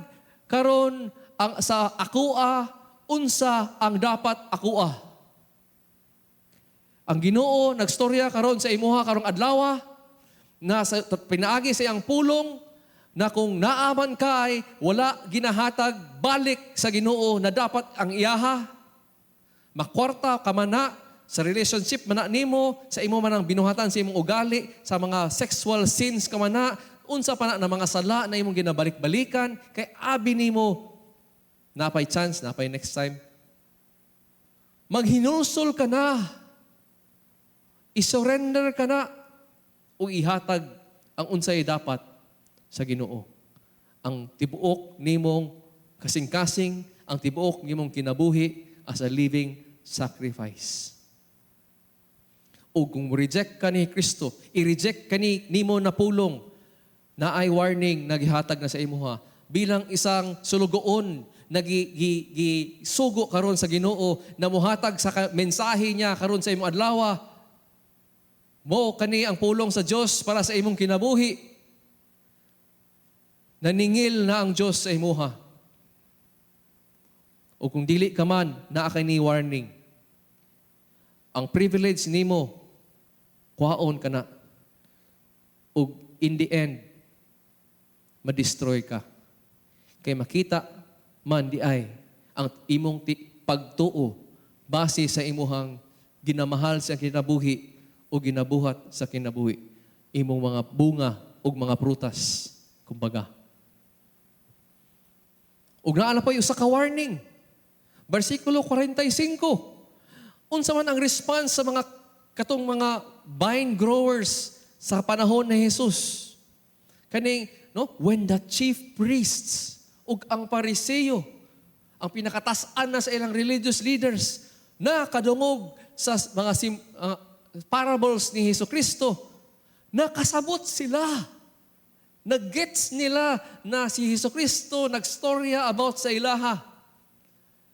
karon ang sa akoa unsa ang dapat akoa. Ang Ginoo nagstorya karon sa imuha karong adlaw na sa, pinaagi sa iyang pulong na kung naaman kay wala ginahatag balik sa Ginoo na dapat ang iyaha. Makwarta ka man na sa relationship man na nimo, sa imo man ang binuhatan sa imong ugali, sa mga sexual sins ka man na, unsa pa na na mga sala na imong ginabalik-balikan, kay abi nimo napay chance, napay next time. Maghinulsol ka na. I-surrender ka na o ihatag ang unsay dapat sa Ginoo. Ang tibuok nimong kasing-kasing, ang tibuok nimong kinabuhi as a living sacrifice. O kung reject ka ni Kristo, i-reject ka ni nimo na pulong, na ay warning na gihatag na sa imuha bilang isang sulugoon na gisugo karon sa Ginoo na muhatag sa mensahe niya karon sa imong adlaw. Mo kani ang pulong sa Dios para sa imong kinabuhi. Naningil na ang Dios sa imuha. O kung dili ka man, naa kay ni warning. Ang privilege nimo, kuhaon ka na. O in the end, ma-destroy ka. Kay makita man di ay ang imong pagtuo base sa imuhang ginamahal sa kinabuhi o ginabuhat sa kinabuhi. Imong mga bunga o mga prutas, kumbaga. Ug naa na pa usa ka warning. Versikulo 45. Unsa man ang response sa mga katong mga vine growers sa panahon ni Jesus? Kaning, no, when the chief priests ug ang Pariseo, ang pinakatas-an na sa ilang religious leaders, na kadungog sa mga parables ni Hesus Kristo, nakasabot sila. Nag-gets nila na si Hesus Kristo nagstorya about sa ilaha.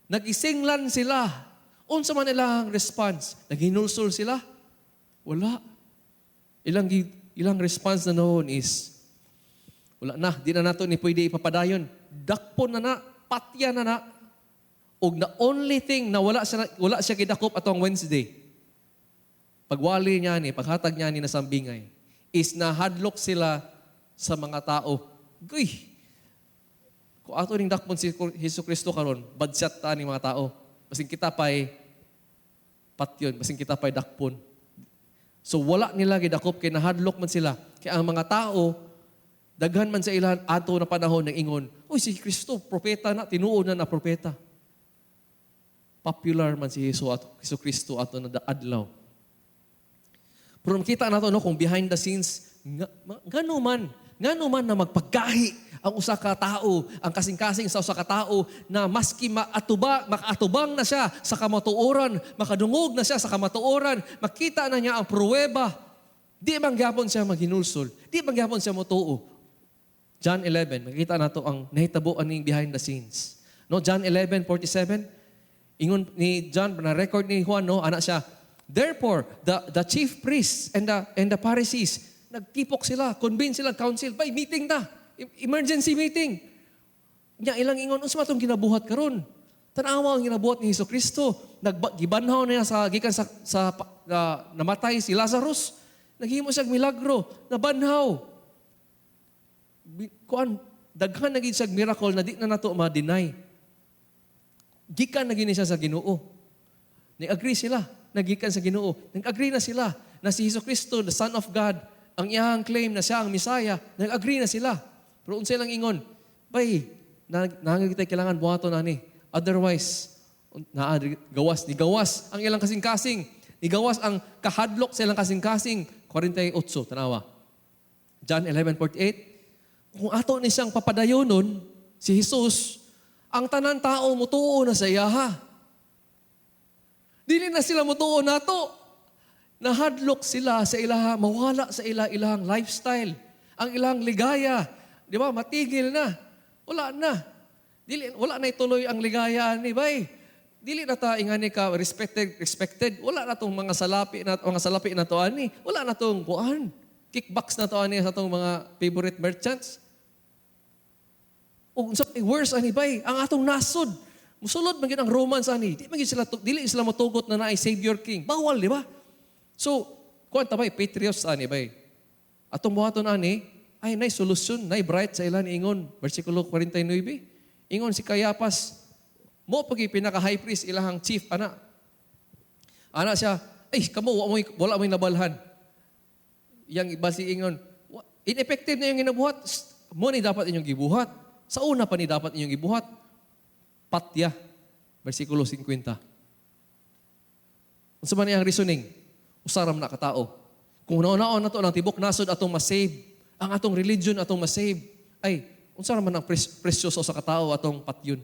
Nag-isinglan sila. Unsa man ilang response? Naghinulsol sila? Wala. Ilang response na noon is, wala na, di na nato ni pwede ipapadayon. Dakpon na na, patya na na. Og the only thing na wala siya gidakop atong Wednesday, pagwali niya ni, paghatag niya ni na sambingay, is nahadlok sila sa mga tao. Guy, kung ato ning dakpon si Hesus Kristo karon, badsyat ta ni mga tao. Basin kita pa'y patyon, basin kita pa'y dakpon. So wala nila gidakop kay nahadlok man sila. Kaya ang mga tao, daghan man sa ilan ato na panahon ng ingon, uy, si Kristo, propeta na, tinuod na na propeta. Popular man si Hesus ato, Hesus Kristo ato na adlaw. Pero makita nato, no, kung behind the scenes, ngano man na magpaggahi ang usa ka tao, ang kasing-kasing sa usa ka tao na maski makaatubang na siya sa kamatuoran, makadungog na siya sa kamatuoran, makita na niya ang pruweba, di man gyapon siya maghinulsol, di man gyapon siya motuo. John 11, makita nato ang nahitabo aning behind the scenes. No, John 11:47, ingon ni John, na record ni Juan, no, ana siya, therefore, the chief priests and the Pharisees, nagtipok sila, convince sila, council, bay, meeting na, emergency meeting. Nya ilang ingon, unsa man tong ginabuhat karon? Tan-awa ang ginabuhat ni Hesus Kristo. Gibanhaw niya sa gikan sa namatay si Lazarus. Naghimo siya milagro, nabanhaw. Kuan, daghan na gid siya miracle na di na nato ma-deny. Gikan na gini siya sa Ginoo. Ni-agree sila. nagikan sa Ginoo. Nag-agree na sila na si Hesus Kristo, the Son of God, ang iyang claim na siya ang Messiah, nag-agree na sila. Pero unsay lang ingon, bay, naa kita kailangan buhaton ani. Otherwise, naa gawas ni gawas ang ilang kasing-kasing. Ni gawas ang kahadlok sa ilang kasing-kasing. 48, tanawa. John 11:48. Kung ato ni siyang papadayonon, si Jesus, ang tanan tao mutuo na sa iyaha. Dili na sila mutuo nato. Nahadlok sila sa ilaha, mawala sa ila ilang lifestyle, ang ilang ligaya. Di ba? Matigil na. Wala na. Dili, wala na ituloy ang ligaya ni bay. Dili na ta ingani ka respected respected. Wala na tong mga salapi na to ani. Wala na tong kuan. Kickbacks na to ani sa tong mga favorite merchants. Ug unsa may worse ani bay, ang atong nasod. Musulod man gyud ang Romans ani. Di man gyud sila dili sila motugot na naay Savior King. Bawal, di ba? So, kuan ta bay, patriots ani bay. Atong buhaton ani, ay nay solusyon, nay bright sa ilan ingon. Versikulo 49. Ingon si Cayapas, mo pagi pinaka high priest ilahang chief ana. Ana siya, ay kamo wala mo'y nabalhan. Yang iba si ingon, ineffective na yung ginabuhat. Mo ni dapat inyong gibuhat. Sa una pa ni dapat inyong gibuhat. Patya. Versikulo 50. Unsa man iyang reasoning? Usa ra man na katao. Kung nauna na to ang tibok nasod atong ma-save, ang atong religion atong ma-save, ay unsa ra man ang presyo sa usa ka tawo atong patyon?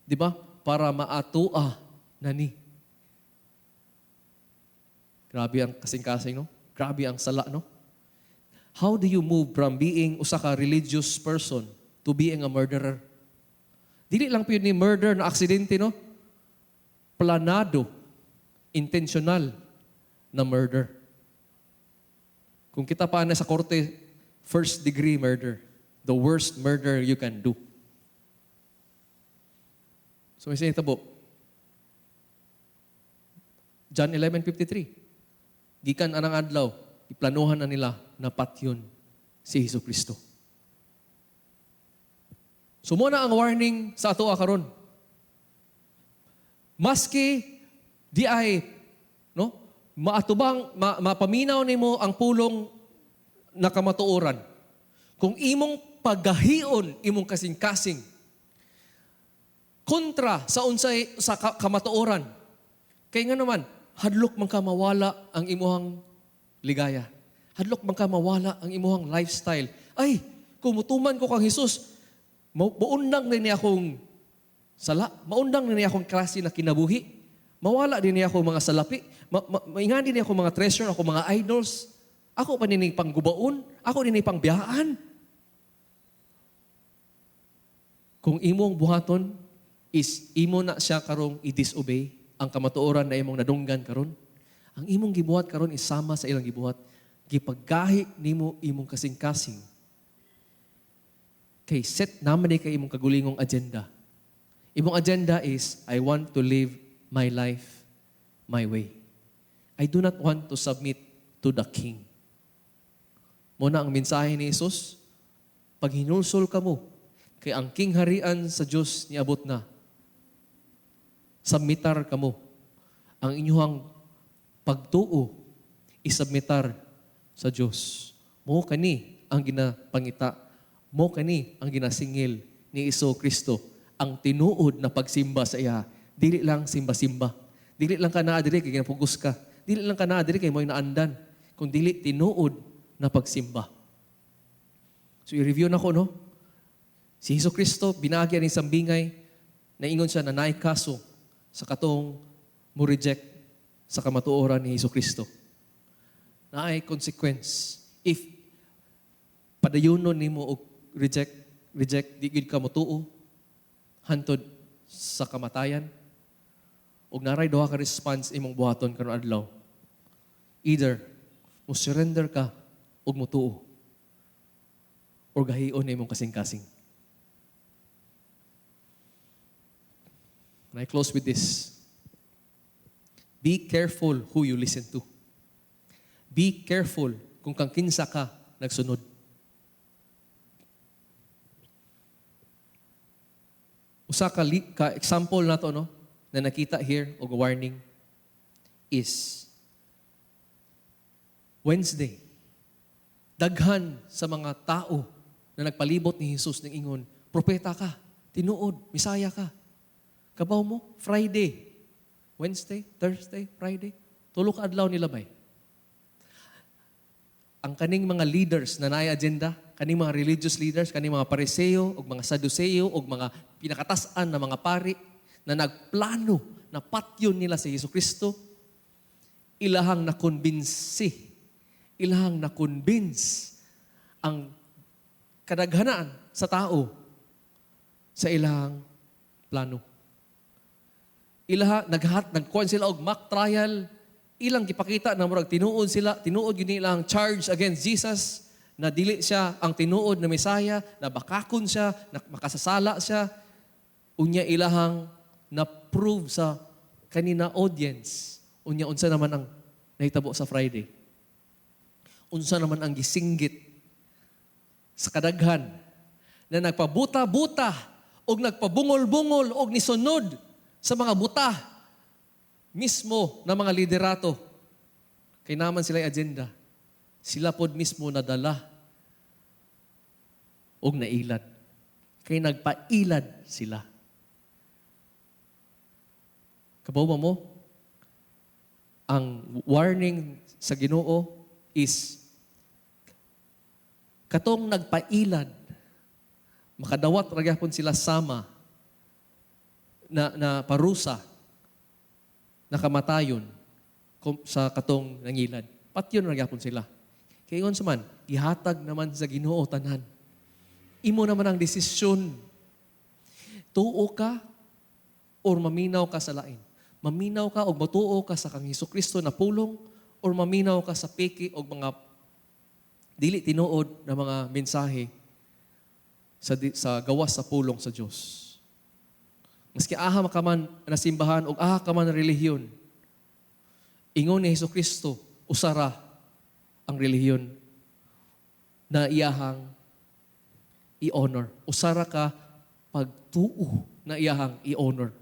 Di ba? Para maatua na ni. Grabe ang kasing-kasing, no? Grabe ang sala, no? How do you move from being usa ka religious person to being a murderer? Dili lang pud ni murder na aksidente, no? Planado, intentional na murder. Kung kita pa na sa korte, first degree murder. The worst murder you can do. So may sinitabo. John 11:53. Gikan anang adlaw, iplanuhan na nila na patyon si Hesus Kristo. So mo na ang warning sa ato karon. Maski di ay, no, maatubang mapaminaw nimo ang pulong na kamatuoran. Kung imong paggahion imong kasing-kasing kontra sa unsay sa kamatuoran. Kay nga naman, hadlok man ka mawala ang imuhang ligaya. Hadlok man ka mawala ang imuhang lifestyle. Ay, kung mutuman ko kang Hesus, maundang na niya akong sala, maundang na niya akong klase na kinabuhi. Mawala din niya ako mga salapi, maingani niya ako mga treasure, ako mga idols. Ako pa nini panggubaon, ako nini pangbiyaan. Kung imong buhaton is imo na siya karong i-disobey ang kamatuoran na imong nadunggan karon. Ang imong gibuhat karon is sama sa ilang gibuhat. Gipaggahi nimo imong kasing-kasing. Kay set naman ni kay imong kagulingong agenda. Imong agenda is, I want to live my life my way. I do not want to submit to the King. Mo na ang mensahe ni Jesus, pag hinulsol ka mo, kay ang King harian sa Dios niabot na. Submitar ka mo. Ang inyuhang pagtuo, isubmitar sa Dios. Mo kani ang ginapangita. Mo kani ang ginasingil ni Hesus Kristo. Ang tinuod na pagsimba sa iya. Dili lang simba-simba. Dili lang ka naa diri kay ginapugos ka. Dili lang ka naa diri kay mo'y naandan. Kung dili tinuod na pagsimba. So i-review na ko, no? Si Hesus Kristo, binagyan ni sambingay, naingon siya na naay kaso sa katong mo reject sa kamatuoran ni Hesus Kristo. Naay consequence. If padayunon nimo og reject, reject, di gid ka motuo, hantod sa kamatayan, ug naray duha ka response imong buhaton karon adlaw. Either mo surrender ka ug motuo or gahion na imong kasing-kasing. And I close with this. Be careful who you listen to. Be careful kung kang kinsa ka nagsunod. Usa ka, ka example nato, no, na nakita here og warning. is Wednesday. Daghan sa mga tao na nagpalibot ni Jesus ning ingon, "Propeta ka, tinuod, Misaya ka." Kabaw mo, Friday, Wednesday, Thursday, Friday, 3 ka adlaw nila bay. Ang kaning mga leaders na naay agenda, kaning mga religious leaders, kaning mga Pariseo, og mga Saduceo, og mga pinakatasan na mga pari na nagplano na patyon nila si Hesus Kristo, ilahang na-convince ang kadaghanan sa tao sa ilang plano. Ilaha naghat nagkuan sila og mock trial, ilang gipakita na murag tinuod sila, tinuod gyud nila ang charge against Jesus na dili siya ang tinuod na Mesaya, na bakakon siya, na makasasala siya. Unya ilahang na-prove sa kanina audience. Unya unsa naman ang nahitabo sa Friday? Unsa naman ang gisinggit sa kadaghan na nagpabuta-buta og nagpabungol-bungol og nisunod sa mga buta mismo na mga liderato? Kay naman sila agenda. Sila pod mismo nadala og nailad. Kay nagpailad sila. Kabaw ba mo? Ang warning sa Ginoo is katong nagpailad, makadawat ra gyapon sila sama na parusa na kamatayon sa katong nangilad. Patyon ra gyapon sila. Kay ingon sa man, gihatag naman sa Ginoo tanan. Imo naman ang desisyon. Tuo ka or maminaw ka sa lain. Maminaw ka og motuo ka sa kang Hesus Kristo na pulong or maminaw ka sa peke og mga dili tinuod na mga mensahe sa gawas sa pulong sa Dios. Maski aha ka man na simbahan o aha ka man na relihiyon, ingon ni Hesus Kristo, usara ang relihiyon na iyahang i-honor. Usara ka pagtuo na iyahang i-honor.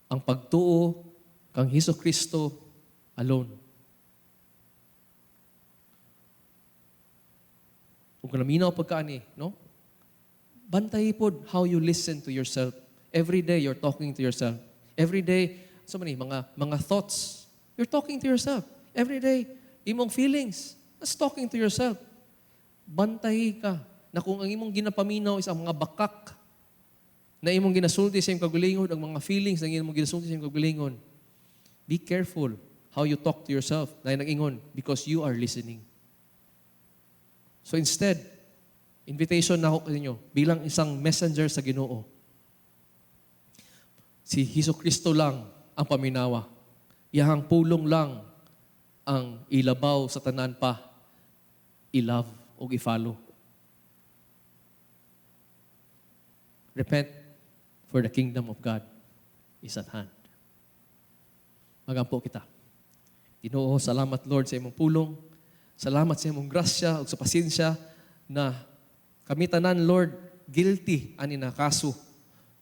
Ang pagtuo kang Hesus Kristo alone. Kung naminaw pagkaani, no? Bantay pod how you listen to yourself. Every day you're talking to yourself. Every day, so many mga thoughts, you're talking to yourself. Every day, imong feelings, that's talking to yourself. Bantay ka na kung ang imong ginapaminaw is ang mga bakak na imong ginasulti sa imong kaugalingon, ang mga feelings na imong ginasulti sa imong kaugalingon, be careful how you talk to yourself na nag-ingon because you are listening. So instead, invitation na ako ninyo bilang isang messenger sa Ginoo. Si Hesus Kristo lang ang paminawa. Iyahang pulong lang ang ilabaw sa tanan pa, i-love o i-follow. Repent, for the kingdom of God is at hand. Magampo kita. Ginoo, salamat Lord sa imong pulong. Salamat sa imong grasya ug sa pasensya na kami tanan, Lord, guilty ani na kaso.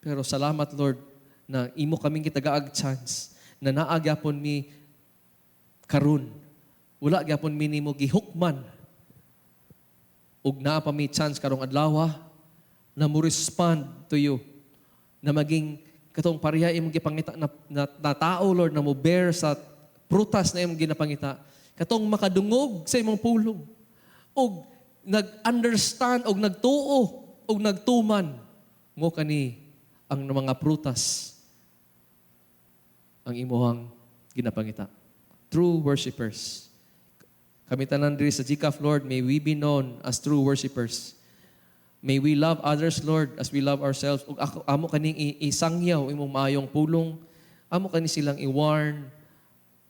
Pero salamat, Lord, na imo kaming gitagaag chance na naa gyapon mi karon. Wala gyapon mi nimo gihukman. Ug naa pa mi chance karong adlaw na mo respond to you, na maging katong pareha imong gipangita na tao, Lord, na mo bear sa prutas na imong ginapangita, katong makadungog sa imong pulong og nag-understand og nagtuo og nagtuman mo kani ang mga prutas ang imuhang ginapangita. True worshipers. Kami tanan diri sa GCAF, Lord, may we be known as true worshipers. May we love others, Lord, as we love ourselves. Ug ako, amo kaning isangyaw imong maayong pulong. Amo kani silang i-warn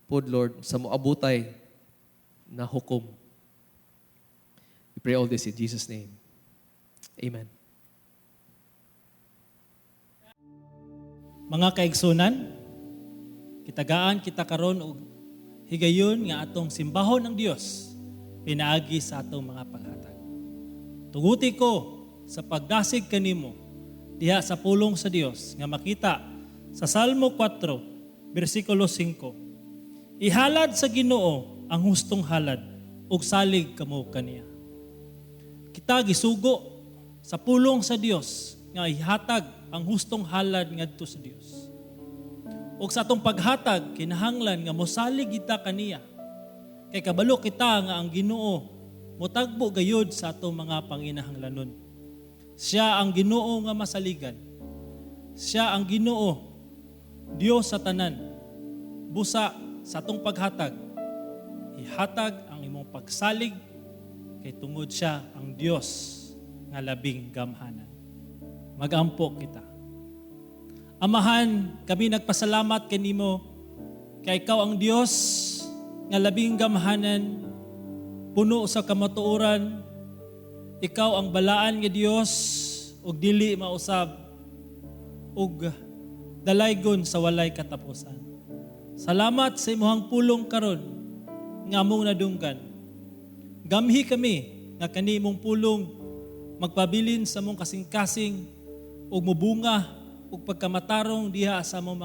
pod, Lord, sa moabutay na hukom. We pray all this in Jesus' name. Amen. Mga kaigsunan, kitagaan kita karon og higayon nga atong simbahon ang Dios pinaagi sa atong mga paghatag. Tuguti ko sa pagdasig kanimo diha sa pulong sa Dios nga makita sa Salmo 4 bersikulo 5. Ihalad sa Ginoo ang hustong halad ug salig kamo kaniya. Kita gisugo sa pulong sa Dios nga ihatag ang hustong halad ngadto sa Dios. Ug sa atong paghatag kinahanglan nga mosalig kita kaniya. Kay kabalo kita nga ang Ginoo motagbo gayud sa atong mga panginahanglanon. Siya ang Ginoo nga masaligan. Siya ang Ginoo, Dios sa tanan. Busa sa atong paghatag, ihatag ang imong pagsalig kay tungod siya ang Dios nga labing gamhanan. Magampo kita. Amahan, kami nagpasalamat kanimo kay ikaw ang Dios nga labing gamhanan, puno sa kamatuoran. Ikaw ang balaan nga Dios ug dili mausab ug dalaygon sa walay katapusan. Salamat sa imong pulong karon nga among nadunggan. Gamhi kami nga kani imong pulong magpabilin sa among kasing-kasing ug mubunga ug pagkamatarong diha sa among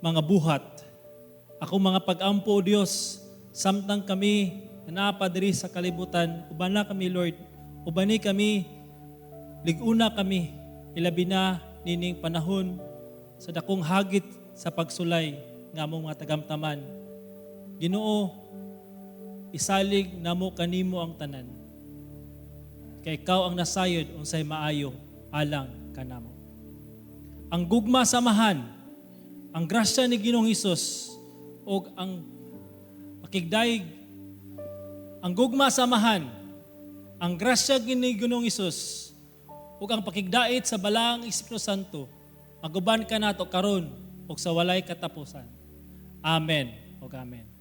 mga buhat. Ako mga pag-ampo, O Dios, samtang kami naa pa diri sa kalibutan, ubana kami, Lord, ubani kami, liguna kami, ilabi na nining panahon sa dakong hagit sa pagsulay nga among mga tagamtaman. Ginoo, isalig namo kanimo ang tanan. Kay ikaw ang nasayod unsay maayo alang kanamo. Ang gugma sa Amahan, ang grasya ni Ginoong Hesus ug ang pakigdayeg, ang gugma sa Amahan, ang grasya ni Ginoong Hesus ug ang pakigdait sa Balaang Espiritu Santo maguban kanato karon ug sa walay katapusan. Amen ug amen.